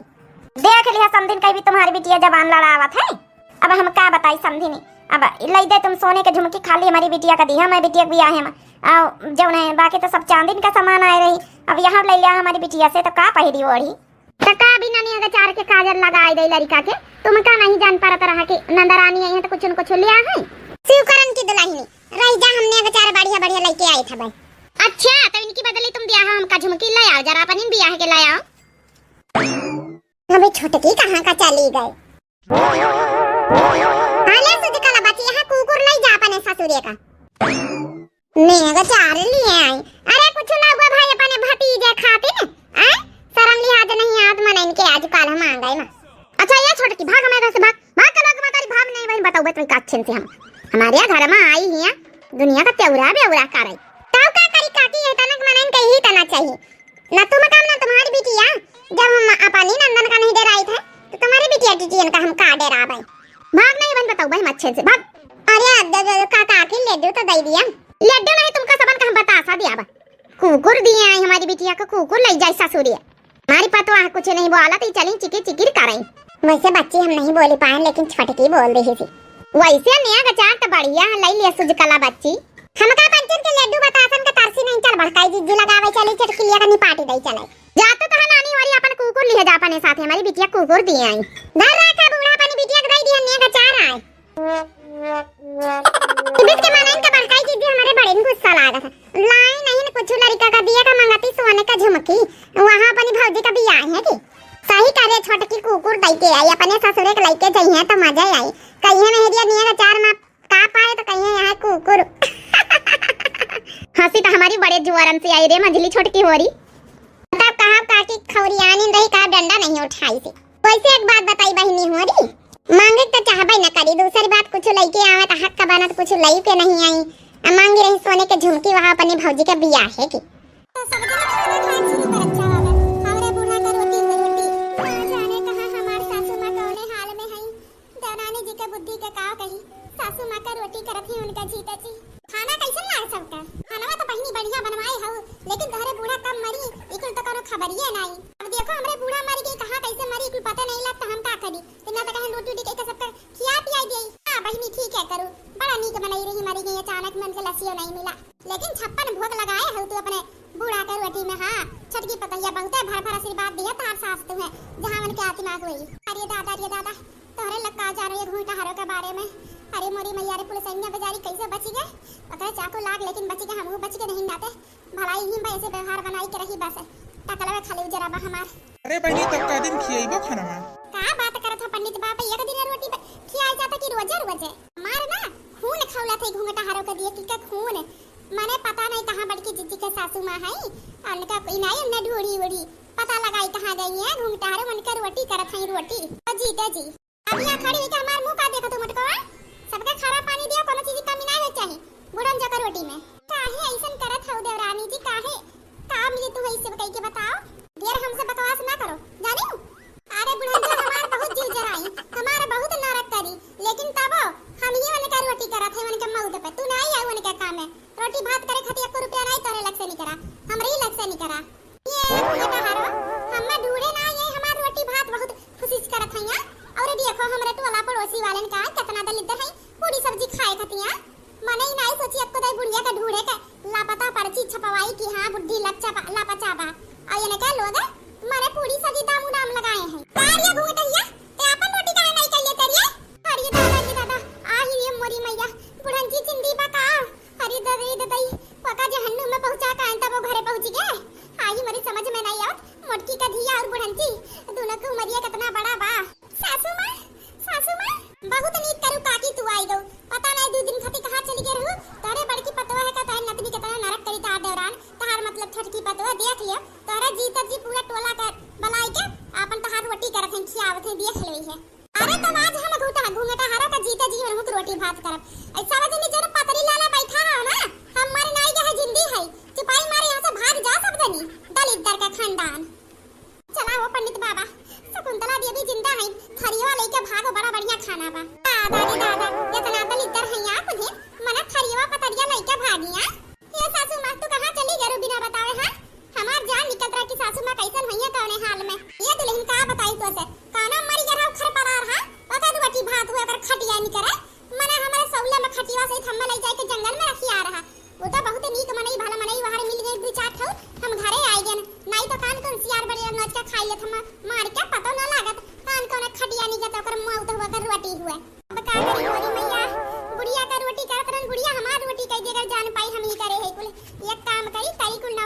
देख लिया समधिन कहीं भी तुम्हारी बिटिया जबान लड़ावत है। अब हम का बताई समधिनी, अब लैदा तुम सोने के झुमकी खाली हमारी बिटिया का दिया, मैं बिटिया के बियाह में। और जौन है बाकी तो सब चांदिन का सामान आए रही। अब यहाँ ले लिया हमारी बिटिया से तो का पहिरी ओढ़ी? त का बिना नेग अचार के काजर लगाए दे लड़का के? तुम का नहीं जान पारत रहा कि नंदरानी आई है तो कुछ न कुछ लिया है? शिवकरण की दुल्हनी, रह जा, हम नेग अचार बढ़िया बढ़िया लेके आए थे भाई। अच्छा, तो इनकी बदली तुम ब्याह हमका झुमकी ले आओ, जरा अपन इन ब्याह के ले आओ। अबे छोटकी कहाँ का चली गई? अरे सुजकला बच्ची, यहाँ कुकुर लइ जा अपने ससुरे का। नेग चार लिए आई। अरे कुछ ना हुआ भाई, अपने भतीजे खातिर, आय? शर्म लिहाज नहीं आत मनइन के आजकल हम आ गए ना। अच्छा ये छोटकी, भाग हमारे घर से, भाग, भाग, कलवा के मतारी, भाग नहीं बहन, बताओ बे तुमका अच्छे से हम। हमारे यहाँ घर में आई हिया, दुनिया का तेवरा बेवरा करे। तब का करी काकी, ये तनक मनइन के ही तना चाहिए। ना तुम काम ना तुम्हारी बिटिया, जब हम अपनी नंदन का नहीं डराई थे, तो तुम्हारी बिटिया टिटियन का हम का डराबे? भाग नहीं बहन, बताओ बहन अच्छे से, भाग। अरे अब दे, दे, का, काकी लड्डू तो दे दिया। लड्डू नहीं, तुमका सबन का हम बतासा दिया बा। कुकुर दिए आई हमारी बिटिया को, कुकुर लइ जाए ससुरिया। हमारी पतोह कुछ नहीं बोला तो चली चिकिर चिकिर करे। वैसे बच्ची हम नहीं बोली पाए, लेकिन छोटकी बोल रही थी। वैसे नेग चार तो बढ़िया है, लइ लिया सुजकला बच्ची। हमका पंचन के लड्डू बतासन का तरसी नहीं, चल बड़काई जिज्जी लगावे चली, चटकिलिया का निपाटी दई चले। जा तो तोहर नानी वाली अपन कुकुर लिहे जा अपने साथे, हमारी बिटिया कुकुर दिए आई। धर रखा बूढ़ा अपनी बिटिया के दई दिया, नेग चार आए। इबिस के मनइन का बड़काई जिज्जी हमारे बड़े गुस्सा लागत है। लाई नहीं न कुछ लड़का का दिया का मंगती सोने का झुमकी, वहाँ अपनी भौजी का बियाह है कि। सही करे छोटकी कुकुर दई के आई, अपने ससुरे के लइके जइहे तो मजा आई। कहिए मेहरिया नेग चार मा का पाए तो कहिए यहाँ कुकुर। हंसी तो हमारी बड़े जुआरन से आई रे मंझली छोटकी होरी। तब कहा काकी खौरियानी रही का डंडा नहीं उठाई से। वैसे एक बात बताई बहिनी होरी, मांगे तो चाहबे न करी, दूसरी बात कुछ लइके आवे तो हक का बनत कुछ लइके नहीं आई। आ मांगी रही सोने के झुमकी, वहाँ अपनी भौजी के बियाह है कि। तो सब जने खाना खाए शुरू करत जावा। हमरे बूढ़ा का रोटी हुई रोटी। ना जाने कहाँ हमार सासू माँ कौने हाल में हई। देवरानी जी के बुद्धि के का कही, सासू माँ का रोटी करत ही उनका जीता जी। खाना कैसन लाग सबका? खानवा तो बहिनी बढ़िया बनवाए हऊ, लेकिन तोहरे बूढ़ा कब मरी, इकुल तो कोनो खबरिये नाई। अब देखो हमरे बूढ़ा मर गई, कहाँ कैसे मरी, इकुल पता नहीं लगता, हम का करी? तो ना तो कहें रोटी उटी के सबका खिया पियाई देई। हाँ बहिनी ठीक है करू, बड़ा नीक बनाई रही, मरी गई अचानक में, उनके लसियो नहीं मिला। लेकिन छप्पन भोग लगाए हऊ तू अपने बूढ़ा के रोटी में। हाँ, छोटकी पतोहिया बहुते भर भर आशीर्वाद दिया तार सास तुम्हें, जहाँ उनके आत्मा हुई। अरे दादा, अरे दादा, तोहरे लग का जानो ये घूंघटा हरो के बारे में। अरे मोरी मैया रे, पुलिसैया बेचारी कैसे बची गए, ओकरे चाकू लाग लेकिन बची गए, हमहू बची गए नहीं नाते। भलाई ही बा ऐसे व्यवहार बनाई के रही बस, टकलवे खाली उजरा बा हमार। अरे बहिनी, तब का दिन खियैबो खानवा? का बात करत हो पंडित बाबा, एक दिन रोटी ब-, खियाई जाता कि रोजे रोजे? हमार ना खून खौलत है घूंघटा हरो के दिए कि का खून, माने पता नहीं कहाँ बड़की जिज्जी के सासू माँ है, उनका इनाई उन्हें ढूढ़ी उड़ी, पता लगाई कहाँ गई है घूंघटा हरो, उनके रोटी करत है रोटी। तो जीते जी। अब यहाँ खड़ी हुई के हमार मुंह का देखत हो मोटकवा? सबके खाना पानी दियो, कोनो चीज की कमी ना होए चाही। बुढ़न जो का रोटी में। काहे ऐसन करत हऊ देवरानी जी, काहे? का मिली तू है इससे कह के बताओ? ढेर हमसे बकवास ना करो, जानी? अरे बुढ़न जो हमार बहुत जीव जराई, हमार बहुत नरक करी, लेकिन तबो हम ही उनका रोटी करत है उनके मौत पे। तू ना आई है उनके काम में। रोटी भात करे खातिर एको रुपया नहीं तोरे लग से निकरा, हमरे ही लग से निकरा। ये, ये कहारो, हम्मा ढूढ़े ना, ये हमार रोटी भात बहुत कोशिश करत हइया। और देखो, हमरे टोला पड़ोसी वालन का कितना दलिद्दर है, पूरी सब्जी खाए खतिया। मने ही नाई सोची, अक्को दाई बुढ़िया का ढूढ़े के लापता पर्ची छपवाई कि हाँ, बुढ़ी लच्चा बा, लापचा बा। और ये का लोग, मने पूरी सब्जी दाम उदाम लगाए हैं। का रे घूंघटहिया, ते अपन रोटी काहे नहीं कइले तेरिया? अरे दादा, अरे दादा, आही रे मोरी मैया, बुढ़न जी जिंदी बा का? अरे ददई, ददई, पका जहन्नुम में पहुंचा का, तब वो घरे पहुंच गए। आई मेरी समझ में नहीं आवत, मोटकी का धिया और बुढ़ंची दोनों के उमरिया कितना बड़ा बा। सासू माँ, सासू माँ, बहुत नीक करू काकी तू आई गऊ। पता नहीं दो दिन खातिर कहाँ चली गई रहू। तोरे बड़की पतवा है का, तोरे नतनी कितना नरक करी तार देवरान, तहार मतलब छोटकी पतवा देख लियो। तोरे जीतत जी पूरा टोला का बुलाई के आपन तहार रोटी करत हैं, खियावत हैं, देख लेई है। अरे तब आज हम घूटा, घूंघटा हरो का जीते जी उनहु के रोटी भात करब। ऐसा वजह नहीं जो पतरी लाला बैठा है ना, हम मर नाई गए जिंदी है। चुपाई मारे यहाँ से भाग जा सब जनी, दलिद्दर का खानदान। चला वो पंडित बाबा, शकुंतला देवी जिंदा है, थरियवा लेके भागो, बड़ा बढ़िया खाना बा। दादा रे दादा, इतना दलिद्दर है यहाँ कुछ, मना थरियवा पतरिया लेके भागिया। ये सासू माँ, तू कहाँ चली गरू बिना बतावे, हाँ? हमार जान निकलत रहा कि सासू माँ कैसन हुई है, कौने हाल में। ये दुल्हन का बताई तो से, काना मरी गया रहा, उखर पड़ा रहा, ओकर रोटी भात हुए, ओकर खटिया निकरे। मने हमारे सौला में खटिया से थम्मा ले जाए के जंगल में रखी आ रहा। वो तो बहुत नीक मनई, भला मनई, वहार मिल गए दो चार ठो, हम घरे आ गए। नहीं तो कान कौन सियार बड़े नोच के खाई लेत हम मार के, पतो ना लागत कान कौन खटिया निकलत, ओकर मौत हुआ, ओकर रोटी हुए। अब का करी मोरी मैया, बुढ़िया का रोटी करत रहन, बुढ़िया हमार रोटी कई दे, अगर जान पाई हम ही करे है कुल। एक काम करी,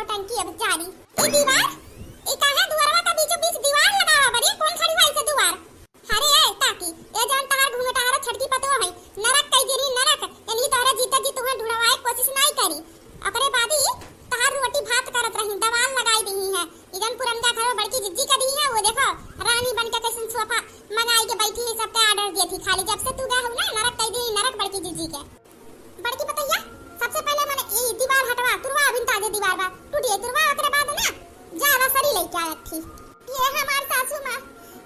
टंकी अब जारी। ई दीवार, ई काहे दुआरवा का बीचों बीच दीवार लगावा बड़ी? कौन खड़ी हुआ इसे दुआर? अरे ए ताकी, ए जौन तहार घुंघटाहरा छोटकी पतोह है, नरक कई दिनी नरक, यानी तोहरा जीता जी तुहन ढुड़वाए कोशिश नाई करी। ओकरे बाद ही तहार रोटी भात करत रही, दवाल लगाई दिही है। ई जौन पुरनका घर में बड़की जिज्जी का दिही है, वो देखो, रानी बन के कैसन सोफा मंगाई के बैठी है, सबके order दिए थी। खाली जब से तू गए हो ना, नरक कई दिही नरक बड़की जिज्जी के। बड़की पतोहिया, सबसे पहले मने ई दीवार हटवा, तुरवा, अभिन ताजे दीवार बा, टूट गई तुरवा, ओकरे बाद ना जा रसरी लेके आयत थी। ये हमार सासू माँ,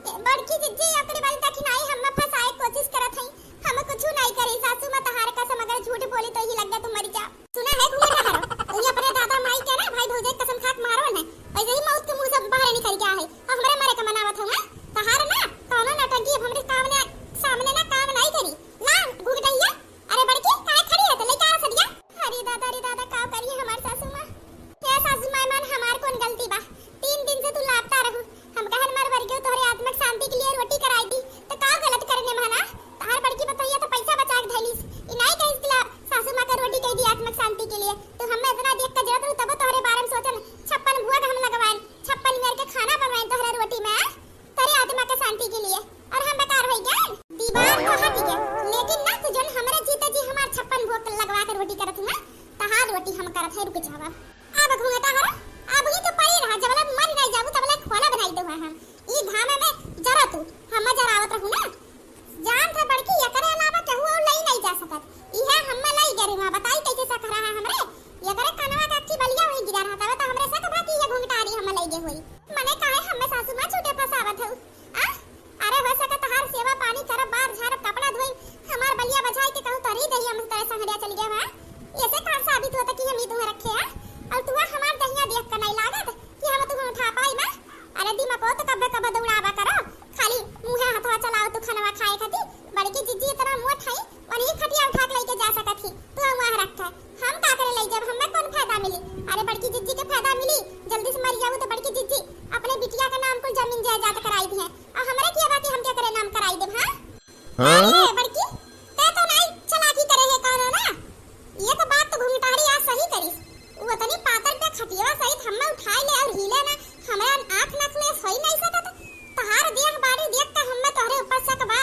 ये बड़की जिज्जी, ओकरे बाद दखिनाई हमें फंसाए कोशिश करत हई, हम कुछ नहीं करी सासू माँ, तहार कसम अगर झूठ बोली तो ही लग जा तुम मरी जा। सुना है घुंघटाहरो, तू अपने दादा माई के ना भाई भौजाई कसम खा के मारो ना, वैसे ही मौत के मुंह से बाहर निकल गया है, और हमरे मरे का मनावत हो ना, तहार ना कौनो नौटंकी अब हमरे सामने, सामने ना काम नहीं करी। ला घुंघटैया, अरे बड़की, काहे खड़ी है? तो लेके आ सदिया। अरे दादा, अरे दादा, का करिए हमार सासू माँ? हे सासू माँ, मान हमार कौन गलती बा? तीन दिन से तू लापता रहू। हम कहन मर मर गयो, तोहरे आत्मा के शांति के लिए रोटी कराई दी। तो का गलत करने में ना? तहार बड़की पतोहिया तो पैसा बचा के धैलिस। ई नाई कहिस कि ला सासू माँ का रोटी कह दी आत्मा के शांति के लिए। तो हमें इतना देख के जरूरत रहू, तब तोहरे बारे में सोचन। छप्पन भोग हम लगवाएन, छप्पन मेर के खाना बनवाएन तोहरे रोटी में, आ? तेरे आत्मा के शांति के लिए। और हम बेकार हो गए। दीवार तो हट गए, लेकिन ना तू जौन हमरे जीते जी हमार छप्पन भोग लगवा के रोटी करत हुआ, तहार रोटी हम करत है, रुक जावा। अब घुंघटाहरो, अब ही तो पड़ी रहा, जबले मर नहीं जाबू, तबले खोला बनाई देबा हम। ई घाम में जरा तू, हम जरावत रहू ना। जान था बड़की, एकरे अलावा केहू और लई नहीं जा सकत। इहे हम्मे लई गए रही, बताई कैसे शक रहा हमरे? एकरे कनवा का अक्खी बलिया वही गिरा रहा, तबे तो हमरे शक बा कि ये घुंघटारी हम्मे लई गए हुई। मने काहे हम्मे सासू माँ झूठे फंसावत हऊ? आ? अरे हो सके तहार सेवा पानी करब, बार झाड़ब, कपड़ा धोई, हमार बलिया बझाई के कहूँ तोहरी दहिया में तोरे संगरिया चली गए बा। ऐसे कहाँ साबित होता कि हम ई तुहे रखे हैं? और तुहे हमार दहिया देख के नहीं लागत कि हम तुहे उठा पाई बा? अरे दिमागो तो कब्बे कब्बे दौड़ावा करो, खाली मुँहे हथवा चलाओ तू खनवा खाए खातिर। बड़की जिज्जी इतना मोट है, वही खटिया उठा के लेके जा सकत ही, तू वहाँ रख के। हम का करे ले जब हमें कौन फायदा मिली? अरे बड़की जिज्जी के फायदा मिली, जल्दी से मर जाऊ तो बड़की जिज्जी अपने बिटिया के नाम कुल जमीन जायदाद कराई दिए, और हमरे किया बाकी हम क्या करे नाम कराई देब, हाँ? हाँ? अरे बड़की, ते तो नहीं चालाकी करे है कौनो ना, ये तो बात तो घुंघटारी आज सही करिस। वो तनी पातर पे खटिया सहित हमें उठाए ले और हिले ना, हमरा आँख नख में सोई नहीं सकत। तहार देह बाड़ी देख के हमें तोहरे ऊपर शक बा।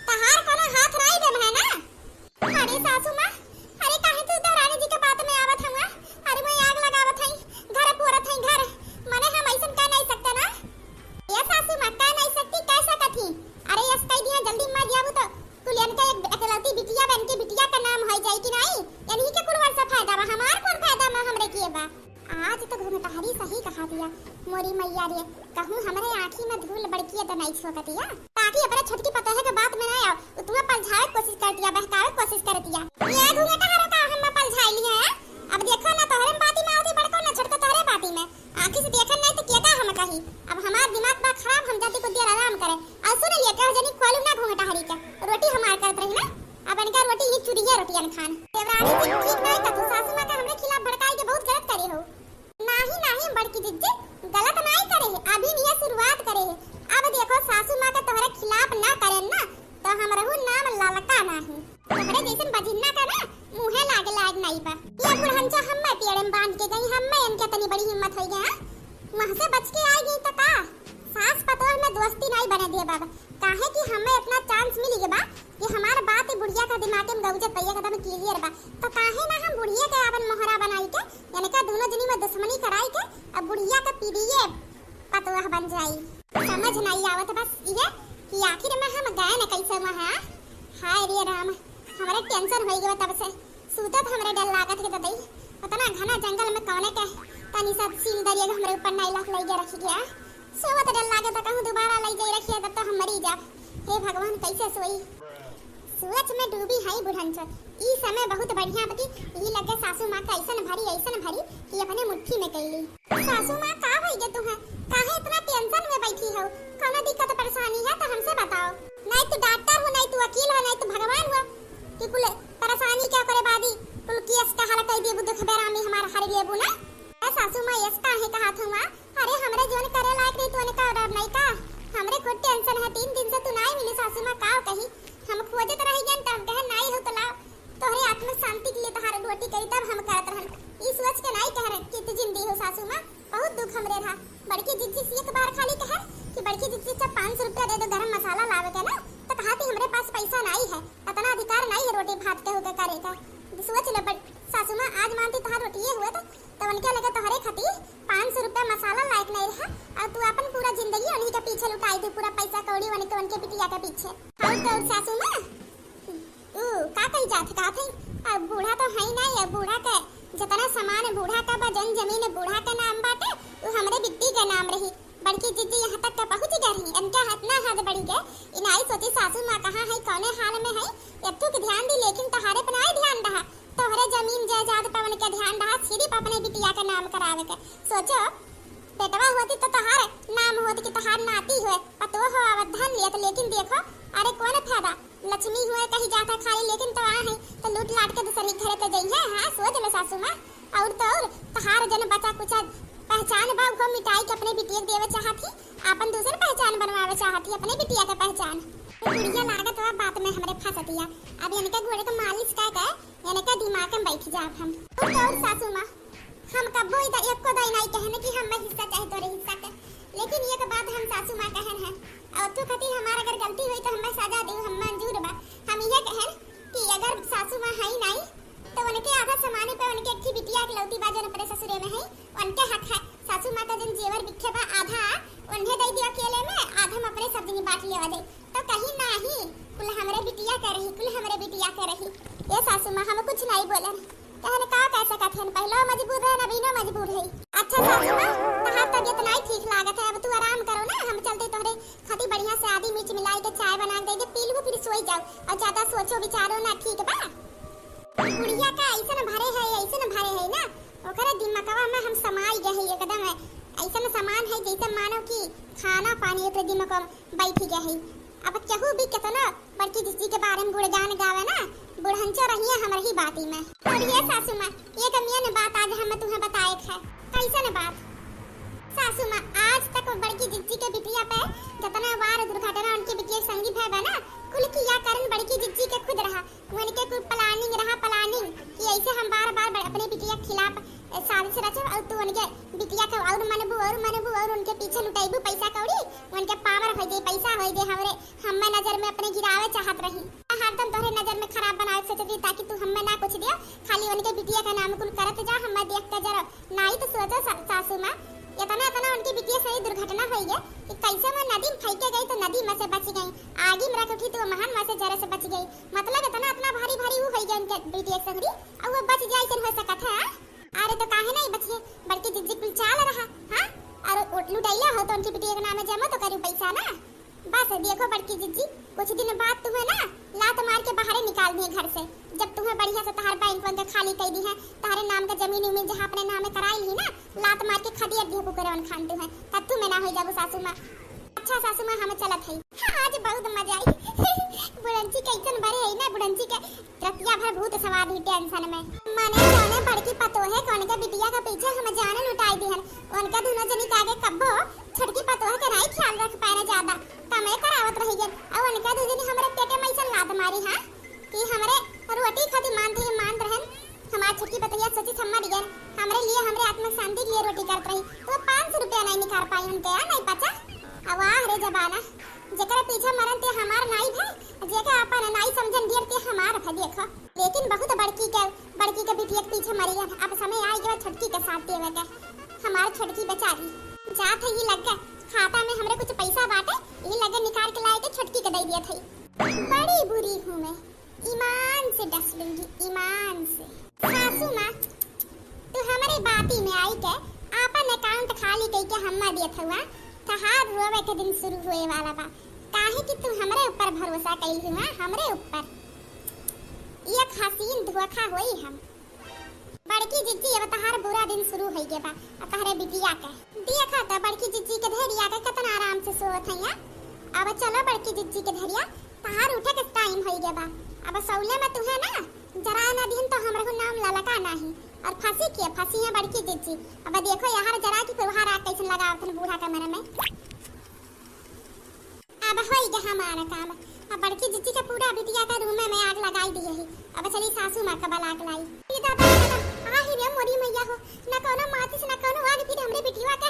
तहार कोनो हाथ नहीं बे है ना? अरे सासू माँ, अरे काहे तू देवरानी जी के बात में आवत हवा? अरे मैं आग लगावत हई, घर फोरत हई घर। मने हम ऐसन कह नहीं सकते ना? ये सासू माँ कह नहीं सकती, कह सकत ही। अरे यस कह दिया जल्दी मर जाबू तो कुलियन के एक एकलौती बिटिया बन के बिटिया का नाम हो जाई कि नहीं? यानी के कुलवन से फायदा बा, हमार कौन फायदा बा हमरे किए बा? आज तो घुंघटारी सही कहा दिया, मोरी मैया रे, कहूँ हमरे आँखी में धूल बड़की तो नहीं छोकतिया, ताकि अपने छोटकी पतोहे के बात में ना आओ, उ तुम्हें पलझावे के कोशिश करतिया, बहकावे के कोशिश करतिया। ये घुंघटारो का हम पलझाई लिए हैं? अब देखो ना तोहरे में बाती में आवती बड़को ना छोटको तोहरे बाती में, आँखी से देखन नहीं तो केका हम कही। अब हमार दिमाग बा खराब, हम जाती कुछ देर आराम करे। और सुन लिए, कह जनी खोलू ना घुंघटारी के, रोटी हमार करत रही ना, अब इनका रोटी ही चुरिया रोटियन खान। देवरानी जी ठीक नहीं कथू, सासू माँ के हमरे खिलाफ भड़काई के बहुत गलत करी हो। नाही, नाही, बड़की जिज्जी, गलत नाही करे है, अभी निया शुरुआत करे है। अब देखो, सासू माँ के तोहरे खिलाफ ना करेन ना, तो हमरहू नाम ललका नाही। तोहरे जैसन बजिन्ना का ना, मुँहे लागे लायक नाही बा। ये बुढ़नचा हम्मे पेड़े में बांध के गई, हम्मे इनके तनी बड़ी हिम्मत होई गया, हाँ? वहाँ से बच के आई गई तो का? सास पतोह में दोस्ती नाही बने दे बाबा, काहे कि हमें इतना chance मिली गया बा कि हमार बात बुढ़िया का दिमाग में गौजत बा, एकदम clear बा। तो काहे ना हम बुढ़िया के आपन मोहरा बनाई के इनका दोनों जनी में दुश्मनी कराई के अब बुढ़िया का पीढ़िए पतोह बन जाई। समझ नहीं आवत बस इहे कि आखिर में हम गए न कैसे वहाँ। हाय रे राम, हमरे tension होई गवा तब से। सूतत हमरे डर लागत के ददई, उतना घना जंगल में कौने के तनी सा सील दरिया हमरे ऊपर नहीं लाख लई गया रखी गया। सोवत डर लागत कहूँ दोबारा लई जाई रखिया तब तो हम मरी जाब। हे भगवान, कैसे सोई? सोच में डूबी हई बुढ़नचो। ई समय बहुत बढ़िया बा कि ई लगे सासू माँ का ऐसन भरी, ऐसन भरी कि अपने मुट्ठी में कैली। सासू माँ, का होई गे तुहे? काहे इतना tension में बैठी हो? कौनो दिक्कत परेशानी है तो हमसे बताओ। नहीं तू डॉक्टर हो, नहीं तू वकील हो, नहीं तू भगवान हो कि कुल परेशानी के ओकरे बादी कुल केस का हल कई देबू, दुख बेरामी हमार हर लेबू ना। ए सासू माँ, यस काहे कहा थू माँ? अरे हमरे जोन करे लायक नहीं तो उनका order नहीं का? हमरे खुद tension है, तीन दिन से तू नहीं मिली सासू माँ, का कही? हम खोजत रह गए तो हम कहे नहीं हो तो लाओ, तोहरे आत्मा शांति के लिए तोहार रोटी करी तब हम करत रहन। ई सोच के नहीं कह रहे कि तू जिंदी हो सासू हमरे रहा। बड़की जिज्जी से एक बार खाली कहे कि बड़की जिज्जी, जब पाँच सौ रुपया दे दो गरम मसाला लावे के ना, तो कहा कि हमरे पास पैसा नाई है, इतना अधिकार नाई है रोटी भात के होके करे का। सोच ले बड़-, सासू माँ, आज मानती तोहार रोटिये हुए तो, तो उनके लगे तोहरे खातिर पाँच सौ रुपया मसाला लायक नहीं रहा, और तू अपन पूरा जिंदगी उन्हीं के पीछे लुटाई दी, पूरा पैसा कौड़ी उनके, उनके बिटिया के पीछे। और तो और सासू माँ, ऊ का कही जात, कहत है, अब बूढ़ा तो है ही नहीं, अब बूढ़ा के जितना सामान बूढ़ा का बा, जौन जमीन बूढ़ा के नाम बाटे, ऊ हमरे बिट्टी के नाम रही। बड़की जिज्जी यहाँ तक के पहुँच गए रही, इनका इतना हद बढ़ी गए, इ नाई सोची सासू माँ कहाँ है, कौने हाल में है, यत्थू के ध्यान दी, लेकिन तोहारे पे नाई ध्यान रहा, तोहरे जमीन जायदाद पे उनके ध्यान रहा, सिर्फ अपने बिटिया के नाम करावे के। सोचो, बेटवा होती तो तोहार नाम होत कि तोहार नाती होए, पतोह हो आवत धन लियत, लेकिन देखो, अरे कौन फायदा, लक्ष्मी हुए कही जाता खाली, लेकिन तो आ है तो लूट लाट के दूसरी घरे तो जइहे। हाँ, सोच लो सासू माँ। और तो और, तोहार जन बचा कुचा पहचान बा, वो मिटाई के अपने बिटिया के देवे चाहत ही, आपन दूसर पहचान बनवावे चाहत ही, अपने बिटिया के पहचान। बुढ़िया लागत बा बात में हमरे फंसतिया। अब इनके गोड़े के मालिश का के इनके दिमाग में बैठ जाब हम। और तो और सासू माँ, हम कब्बो इधर एको दाई नाई कहन कि हम हिस्सा चाहे तोरे हिस्सा के, लेकिन एक बात हम सासू माँ कहन है, और तू खातिर हमार अगर गलती हुई तो हमें सजा दे, हम मंजूर बा। हम ये कहन कि अगर सासू माँ है ही नाई, तो उनके आधा सामाने पे उनके एक ही बिटिया इकलौती बा, जौन अपने ससुरे में है, उनके हक है। सासू माँ का जौन जेवर बिखे बा, आधा उन्हें दे दियो अकेले में, आधा हम अपने सब जनी बांट लेवा दे। तो कहीं नाही, कुल हमरे बिटिया के रही, कुल हमरे बिटिया के रही। ए सासू माँ, हम कुछ नहीं बोलन। कहन का कह सकत हन, पहलो मजबूर रहन, अबीनो मजबूर है। अच्छा सासू माँ, तहार तबियत नहीं ठीक लागत है, अब तू आराम करो ना, हम चलते तोहरे खातिर बढ़िया से आदी मिर्च मिलाई के चाय बना के दे दे, पी लू, फिर सोई जाओ और ज्यादा सोचो विचारो ना, ठीक बा? बुढ़िया का ऐसन भरे है, ऐसन भरे है ना, ओकरे दिमकवा में हम समाई गए है एकदम, ऐसन समान है जैसे मानो कि खाना पानी ओकरे दिमकवा में बैठ गए है। अब केहू भी कितना बड़की जिज्जी के बारे में गुणगान गावे ना, बुढ़ंचो रहिए हमरे ही बाती में। और ये सासू माँ, ये कमियन बात आज हम तुम्हें बताए है। कैसन बात? सासू माँ, आज तक वो बड़की जिज्जी के बिटिया पे जितना बार दुर्घटना उनके बिटिया के संगी भय बा ना, कुल किया करन बड़की जिज्जी के खुद रहा। उनके कुल planning रहा, planning कि ऐसे हम बार बार बड़-, अपने बिटिया के खिलाफ, ए, साजिश रचब और तू उनके बिटिया के और मनबू और मनबू और उनके पीछे लुटेबू पैसा कौड़ी, उनके power हो जाए, पैसा हो जाए, हमरे हम्मे नजर में अपने गिरावे चाहत रही। हरदम तोहरे नजर में खराब बनावे के सोचत रही ताकि तू हम्मे ना कुछ दियो, खाली उनके बिटिया के नाम कुल करत जा, हम्मे देख के जरा नाई तो सोचो सा-, सासू माँ, इतना, इतना उनके बिटिया से दुर्घटना होई गए कि कैसे वो नदी में फेंके गई तो नदी में से बच गई, आगी में रख उठी तो वो महान में से जरे से बच गई। मतलब इतना, इतना भारी, भारी वो होई गए उनके बिटिया संगरी, और वो बच जाए, ऐसन हो सकत है? अरे तो काहे नहीं बचिए, बड़की जिज्जी कुल चाल रहा, हाँ? और उ-, लुटैया हो तो उनकी बिटिया के नाम जमा तो करू पैसा ना। बस देखो बड़की जिज्जी, कुछ दिन बाद तुम्हें ना लात मार के बाहरे निकाल दिए घर से। जब तुम्हें बढ़िया से तहार बैंक वैंक खाली कर दी है, तहारे नाम का जमीन उमीन जहाँ अपने नाम में कराई ली ना, लात मार के खदेड़ दिए कुकरवन खान तुम्हें, तब तुम्हें ना हो जाबू सासू माँ। अच्छा सासू माँ, हम चलत हई। हाँ, आज बहुत मजा आई। बुढ़ंची कैसन बड़े है ना, बुढ़ंची के रतिया भर भूत सवार ही tension में। माने जाने बड़की पतोहे कौन के बिटिया के पीछे हम जाने लुटाई दिहन। उनका दोनों जनी के आगे कब्बो छोटकी पतोह के नाई ख्याल रख पाए ज्यादा, कमे करावत रही गन। और उनका दू जनी हमरे पेटे में ऐसन लात मारी, हाँ, कि हमरे रोटी खातिर मान थे, मान रहन। हमार छोटकी पतोहिया सोची सम्मा दियन, हमरे लिए, हमरे आत्मा शांति के लिए रोटी करत रही। तो पाँच सौ रुपया नहीं निकाल पाई उनके, या नहीं पचा। अब वाह रे जमाना, जेकरे पीछे मरन ते हमार नाई भे, जेके आपन नाई समझन ढेर ते हमार भे देखो। लेकिन बहुत बड़की के, बड़की के बिटिया के पीछे मरी है। अब समय आइ गवा छोटकी के साथ देवे के। हमार छोटकी बेचारी जात है, ये लग के खाता में हमरे कुछ पैसा बाटे, ये लगे निकाल के लाए के छोटकी के दे दिया था। बड़ी बुरी हूँ मैं, ईमान से डस लूंगी, ईमान से। सासू माँ, तू हमरे बाती में आई के आपन account खाली कई के हम्मा देत हुआ, तहार रोवे के दिन शुरू होए वाला बा, काहे कि तू हमरे ऊपर भरोसा कइल हुआ, हमरे ऊपर। एक हसीन धोखा होई हम। बड़की जिज्जी, अब तहार बुरा दिन शुरू होई गे बा, अब तहरे बिटिया के। देखा त बड़की जिज्जी के धरिया के कितना आराम से सोवत है। अब चलो बड़की जिज्जी के धरिया, तहार उठे के time होई गे बा। अब सौले में तुहे ना जरा ना दिन तो हमरहु नाम ललका नाही। और फंसी के फंसी है बड़की जिज्जी। अब देखो यार जरा की फिर वहाँ रात कैसन लगावत हन बूढ़ा कमरे में। अब होई गे हमारा काम। अब बड़की जिज्जी के पूरा बिटिया के रूमे में आग लगाई दिए ही। अब चली सासू माँ का बला के लाई। ये दादा, ये दादा, आही रे मोरी मैया हो, ना कोनो माचिस, ना कोनो आग, फिर हमरे बिटिया के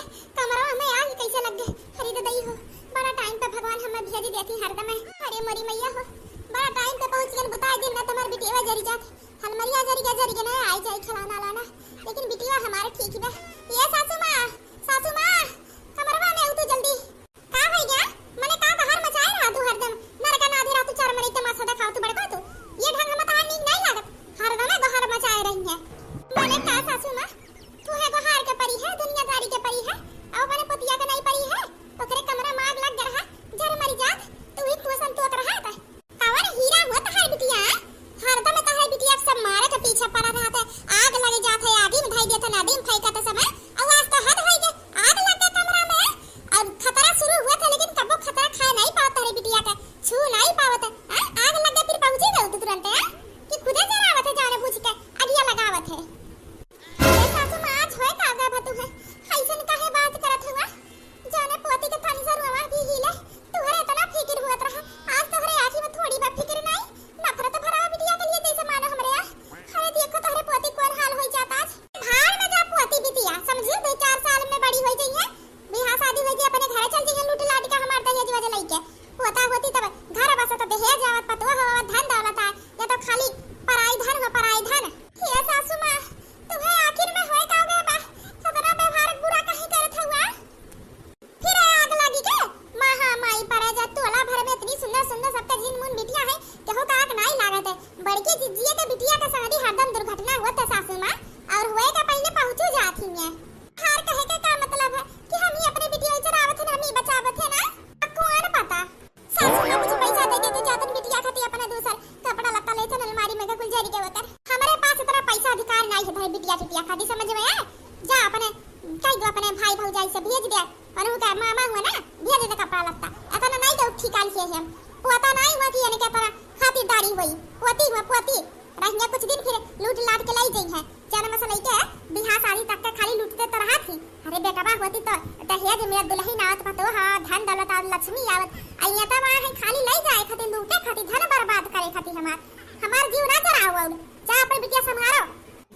कह दो अपने भाई भौजाई से भेज दे, उनहू का मामा हुआ ना, भेज दे कपड़ा लत्ता। एतना नाई तो ठिकान से हम। पोता नाई हुआ कि इनके पर खातिरदारी होई। पोती हुआ, पोती। रहिया कुछ दिन फिर लूट लाट के लाई जइहैं। जन्म से लइके बियाह शादी तक के खाली लूटते तो रहा थी। अरे बेटवा होती तो दहेज में दुल्हन आवत, पतोह, धन दौलत आवत, लक्ष्मी आवत। अइया तो वहाँ है खाली लाई जाए खातिर, लूटे खातिर, धन बर्बाद करे खातिर हमार। हमार जीव ना जराओ और जा अपन बिटिया संभारो।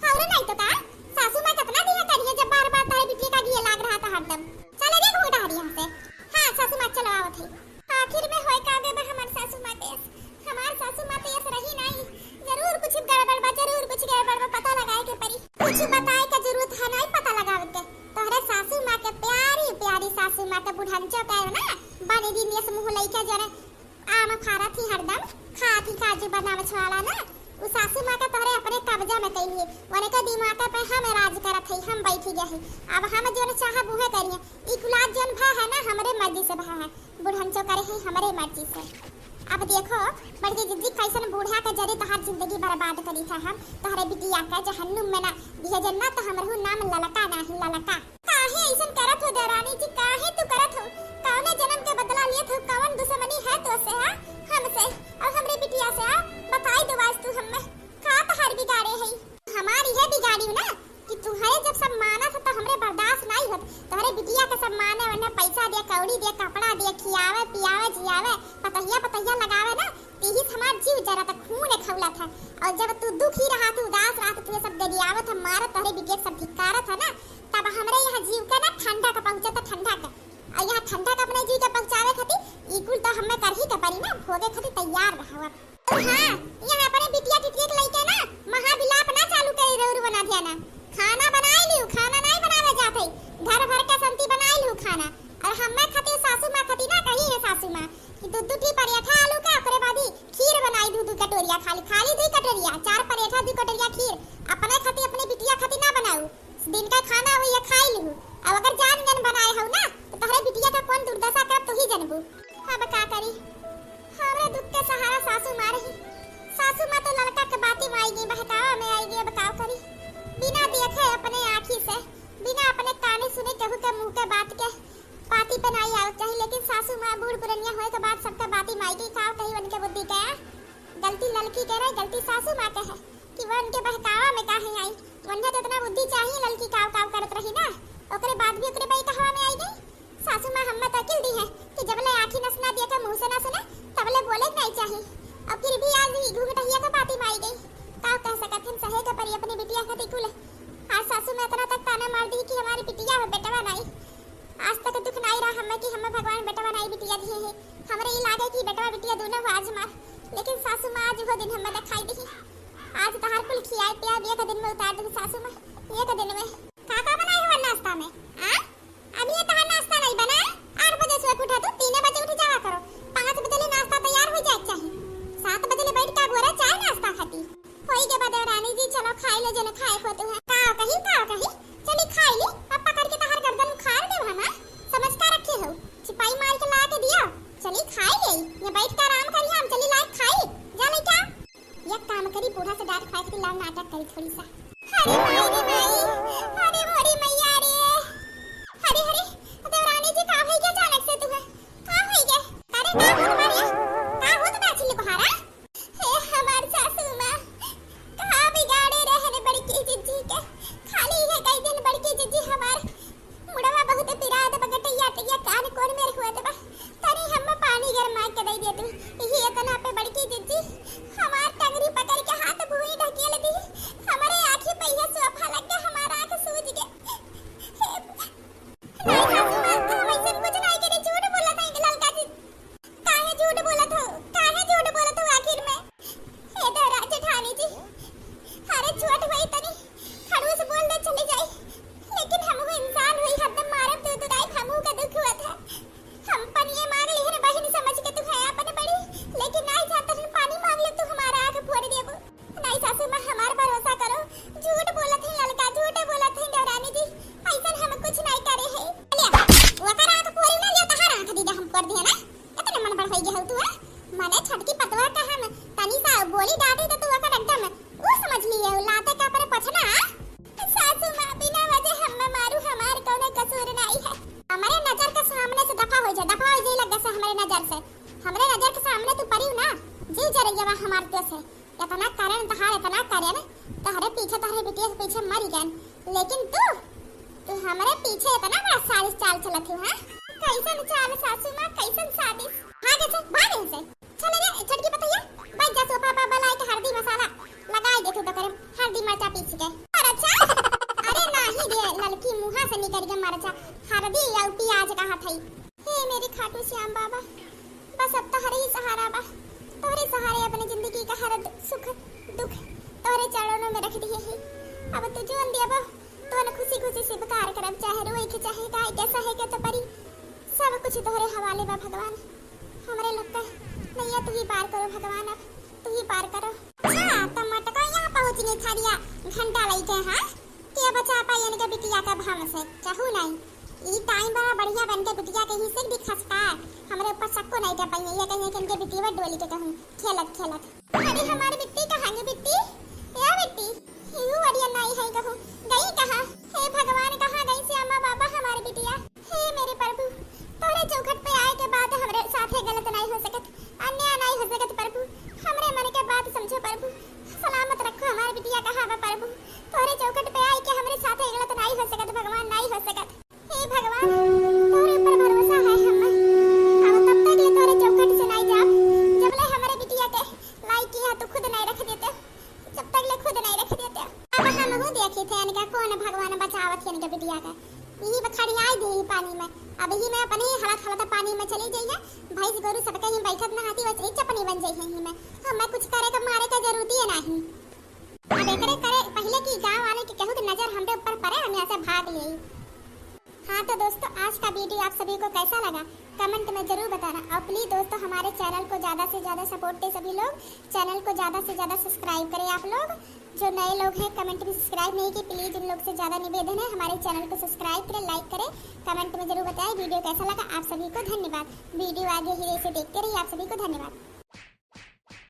और नहीं तो का, सासू माँ कितना दिया करिए जब बार बार तारे बिटिया का घिया लाग रहा था हरदम। चले रे घूटा हरी यहाँ से। हाँ सासू माँ चलो आवत है। आखिर में होए का देबे हमार सासू माँ के? हमार सासू माँ तो यस रही नहीं, जरूर कुछ गड़बड़ बा, जरूर कुछ गड़बड़ बा, पता लगाए के पड़ी। कुछ बताए के जरूरत है नहीं पता लगावे के। तोहरे सासू माँ के प्यारी प्यारी सासू माँ के बुढ़ंचो का है ना, बने दिन यस मुँह लइके जरे आम फारत ही हरदम, खात ही काजू बादाम छवाला ना, उ सासू माँ का तोहरे अपने कब्जा में कइली, वने के दिमाग पे हम राज करत हई, हम बैठी गए हई। अब हम जोन चाहब उहे करिए, ई कुलात जोन भा है ना, हमरे मर्जी से भा है, बुढ़ंचो करे है हमरे मर्जी से। अब देखो, बड़की जिज्जी कैसन बूढ़ा के जरे तोहार जिंदगी बर्बाद करी था हम, तोहरे बिटिया के जहन्नुम में ना दिहे जन्नत, हमरहू नाम ललका नाही, ललका। काहे ऐसन करत हो देवरानी जी, काहे तू करत हो? कौने जन्म के बदला लेत हो, कौन दुश्मनी है तो से, हाँ? हमसे और हमरे बिटिया से, हाँ? बताई दो आज तू हमें, का तोहार बिगाड़े है? हमार इहे बिगाड़ी ना कि तुम्हारे जब सब मानत है तो हमरे बर्दाश्त नहीं होत। तुम्हारे बिटिया के सब माने, उन्हें पैसा दे, कौड़ी दे, कपड़ा दे, खियावे, पियावे, जियावे, पतहिया, पतहिया लगावे ना, तीहिस हमार जीव जरत, खून खौलत है। और जब तू दुखी रहा, तू उदास रहा, तो तुझे सब गरियावत है, मारत, तोहरे बिटिया के सब धिक्कारत है ना, तब हमरे यहाँ जीव के ना ठंडक पहुँचत, ठंडक। और यहाँ ठंडक अपने जीव के पहुँचावे खातिर ई कुल तो हमें करही के पड़ी ना, भोगे खातिर तैयार रहो अब। और हाँ, यहाँ अपने बिटिया टिटिया के लइके ना महाविलाप ना चालू करे, रौर बना ध्यान। खाना बनाई लियो, खाना नहीं बनावे जात है, घर भर के संती बनाई लियो खाना। और हमें खातिर सासू माँ खातिर ना कही है सासू माँ कि दू दू ठी परेठा आलू के, ओकरे बाद ही खीर बनाई दू दू कटोरिया, खाली, खाली दुई कटोरिया, चार परेठा, दुई कटोरिया खीर, अपने खातिर, अपने बिटिया खातिर ना बनाऊ। दिन का खाना हुई है, खाई लिहू। अब अगर जान जन बनाए हऊ ना, तो तोहरे बिटिया का कौन दुर्दशा करब, तू ही जनबू। अब का करी, हमरा दुख के सहारा सासू माँ रही। सासू माँ तो ललका के बाती में आई गई, बहकावा में आई गई, अब का करी। बिना देखे अपने आँखी से, बिना अपने काने सुने केहू के मुँह के बात के, बाती पे नाई आवत चाही, लेकिन सासू माँ बूढ़ पुरनिया होए के बाद सबका बाती माई के काव कही उनके बुद्धि के। गलती ललकी के रहे, गलती सासू माँ के है कि वो उनके बहकावा में काहे आई। उन्हें तो इतना बुद्धि चाहिए, ललकी काव काव करत रही ना, ओकरे बाद भी ओकरे बहकावा में आई गई। सासू माँ हम्मत अकिल दी है कि जब ले आँखी नस ना दिया के मुँह से ना सुने, तब ले बोले के नहीं चाहिए। अब फिर भी आज ही घूंघटहिया के बाती माई गई। काव कह सकत हम, सहे के परी अपनी बिटिया खातिर कुल। आज सासू माँ इतना तक ताना मार दी कि हमारी बिटिया हो, बेटवा नहीं। आज तक दुख नाई रहा हमें कि हमें भगवान बेटवा नाई बिटिया दिए है। हमरे ई लागे कि बेटवा बिटिया दोनों हो आज हमार, लेकिन सासू माँ आज वो दिन हमें दिखाई दी। आज तहार कुल खियाए पियाए भी एक दिन में उतार दूँ सासू माँ, एक दिन में। का का बनाए हो नाश्ता में? आ? अभी ये तहार नाश्ता नहीं बना है? आठ बजे से उठा तू, तीन बजे उठ जावा करो। पाँच बजे ले नाश्ता तैयार हो जाए चाहिए। सात बजे ले बैठ के गोरा चाय नाश्ता खाती। होई के बाद रानी जी, चलो खाई लो, जने खाए को तू है। का कही, का कही? चली खाई ली, अब पकड़ के तहार गर्दन उखाड़ देव हम, हाँ? समझ का रखे हो? चिपाई मार के ला के दिया, चली खाई ले। ये बैठ के आराम करी, हम चली लाए खाई। जा ले क्या? ये काम करी, बूढ़ा से डांट खाए खातिर लाड़ नाटक करी थोड़ी सा। अरे माई रे माई, अरे मोरी मैया रे। छे, इतना बड़ा साजिश चाल चलत है, हाँ? कैसन चाल सासू माँ, कैसन साजिश? भाग से, भाग से। चल रे, छोटकी पतोहिया, बैठ जा सोफा पर, बलाइ के हरदी मसाला लगाइ दे तू तो करे, हरदी मरचा पीस के। मरचा? अरे नाही रे, ललकी मुँहा से निकरि गे मरचा, हरदी अउ पियाज कहत हई। हे मेरे खाटू श्याम बाबा, बस अब तोहरे ही सहारा बा, तोहरे सहारे अपने जिंदगी का हर दु-, सुख, दुख तोहरे चरणों में रख दिए ही। अब तू जोन दियाबो, तोन खुशी खुशी स्वीकार करब, चाहे रोए के, चाहे गाए के, सहे के तो परी, सब कुछ तोहरे हवाले बा भगवान। हमरे लोग का नैया तू ही पार करो भगवान, अब तू ही पार करो। अच्छा, तो मटको यहाँ पहुँचनी थारिया घंटा लइके, हाँ? के बचा पाई इनके बिटिया के भम से, कहू नहीं। ई टाइम बड़ा बढ़िया बन के बिटिया के ही से भी खसका, हमरे ऊपर सक्को नहीं कर पाई, ये कहिए कि इनके बिटिया डोली के कहूँ, खेलत खेलत। अरे हमारी बिट्टी कहाँ गई बिट्टी? ए बिट्टी, यू अड़िया नहीं है कहूँ, गई कहाँ? हे भगवान, कहाँ गई श्यामा बाबा हमारी बिटिया? हे मेरे प्रभु, तोहरे चौखट पे आए के बाद हमरे साथे गलत नहीं हो सकत, अन्याय नहीं हो सकत प्रभु, हमरे मन के बात समझो प्रभु, सलामत रखो हमारे बिटिया का हवा प्रभु, तोहरे चौखट पे आए के हमरे साथे गलत नहीं हो सकत भगवान, नहीं हो सकत। हे भगवान, तोहरे ऊपर भरोसा है हमें, अब तब तक ले तोहरे चौखट से नहीं जाब, जब ले हमरे बिटिया के लाइक किया तू खुद नहीं रख देते। जब तक ले खुद नहीं रख देते। अब हमहू देखी थे इनका कौन भगवान बचावत है इनके बिटिया का। यही में खड़ियाई दे ही पानी में। अब यही में अपने ही हलत हलत पानी में चली जाइए। भैंस गोरू सबके ही बैठत नहाती वैसे ही चपनी बन जाइए यही में। हमें कुछ करे का मारे का जरूरत ही नहीं। अब एकरे करे पहले की गाँव वाले की केहू की नजर हमरे ऊपर पड़े, हम यहाँ से भाग ले। हाँ तो दोस्तों, आज का वीडियो आप सभी को कैसा लगा, कमेंट में जरूर बताना। और प्लीज दोस्तों, हमारे चैनल को ज़्यादा से ज़्यादा सपोर्ट दें सभी लोग, चैनल को ज़्यादा से ज़्यादा सब्सक्राइब करें आप लोग। जो नए लोग हैं, कमेंट में सब्सक्राइब नहीं किए, प्लीज उन लोग से ज़्यादा निवेदन है, हमारे चैनल को सब्सक्राइब करें, लाइक करें, कमेंट में जरूर बताएं वीडियो कैसा लगा। आप सभी को धन्यवाद। वीडियो आगे ही ऐसे देखते रहिए। आप सभी को धन्यवाद।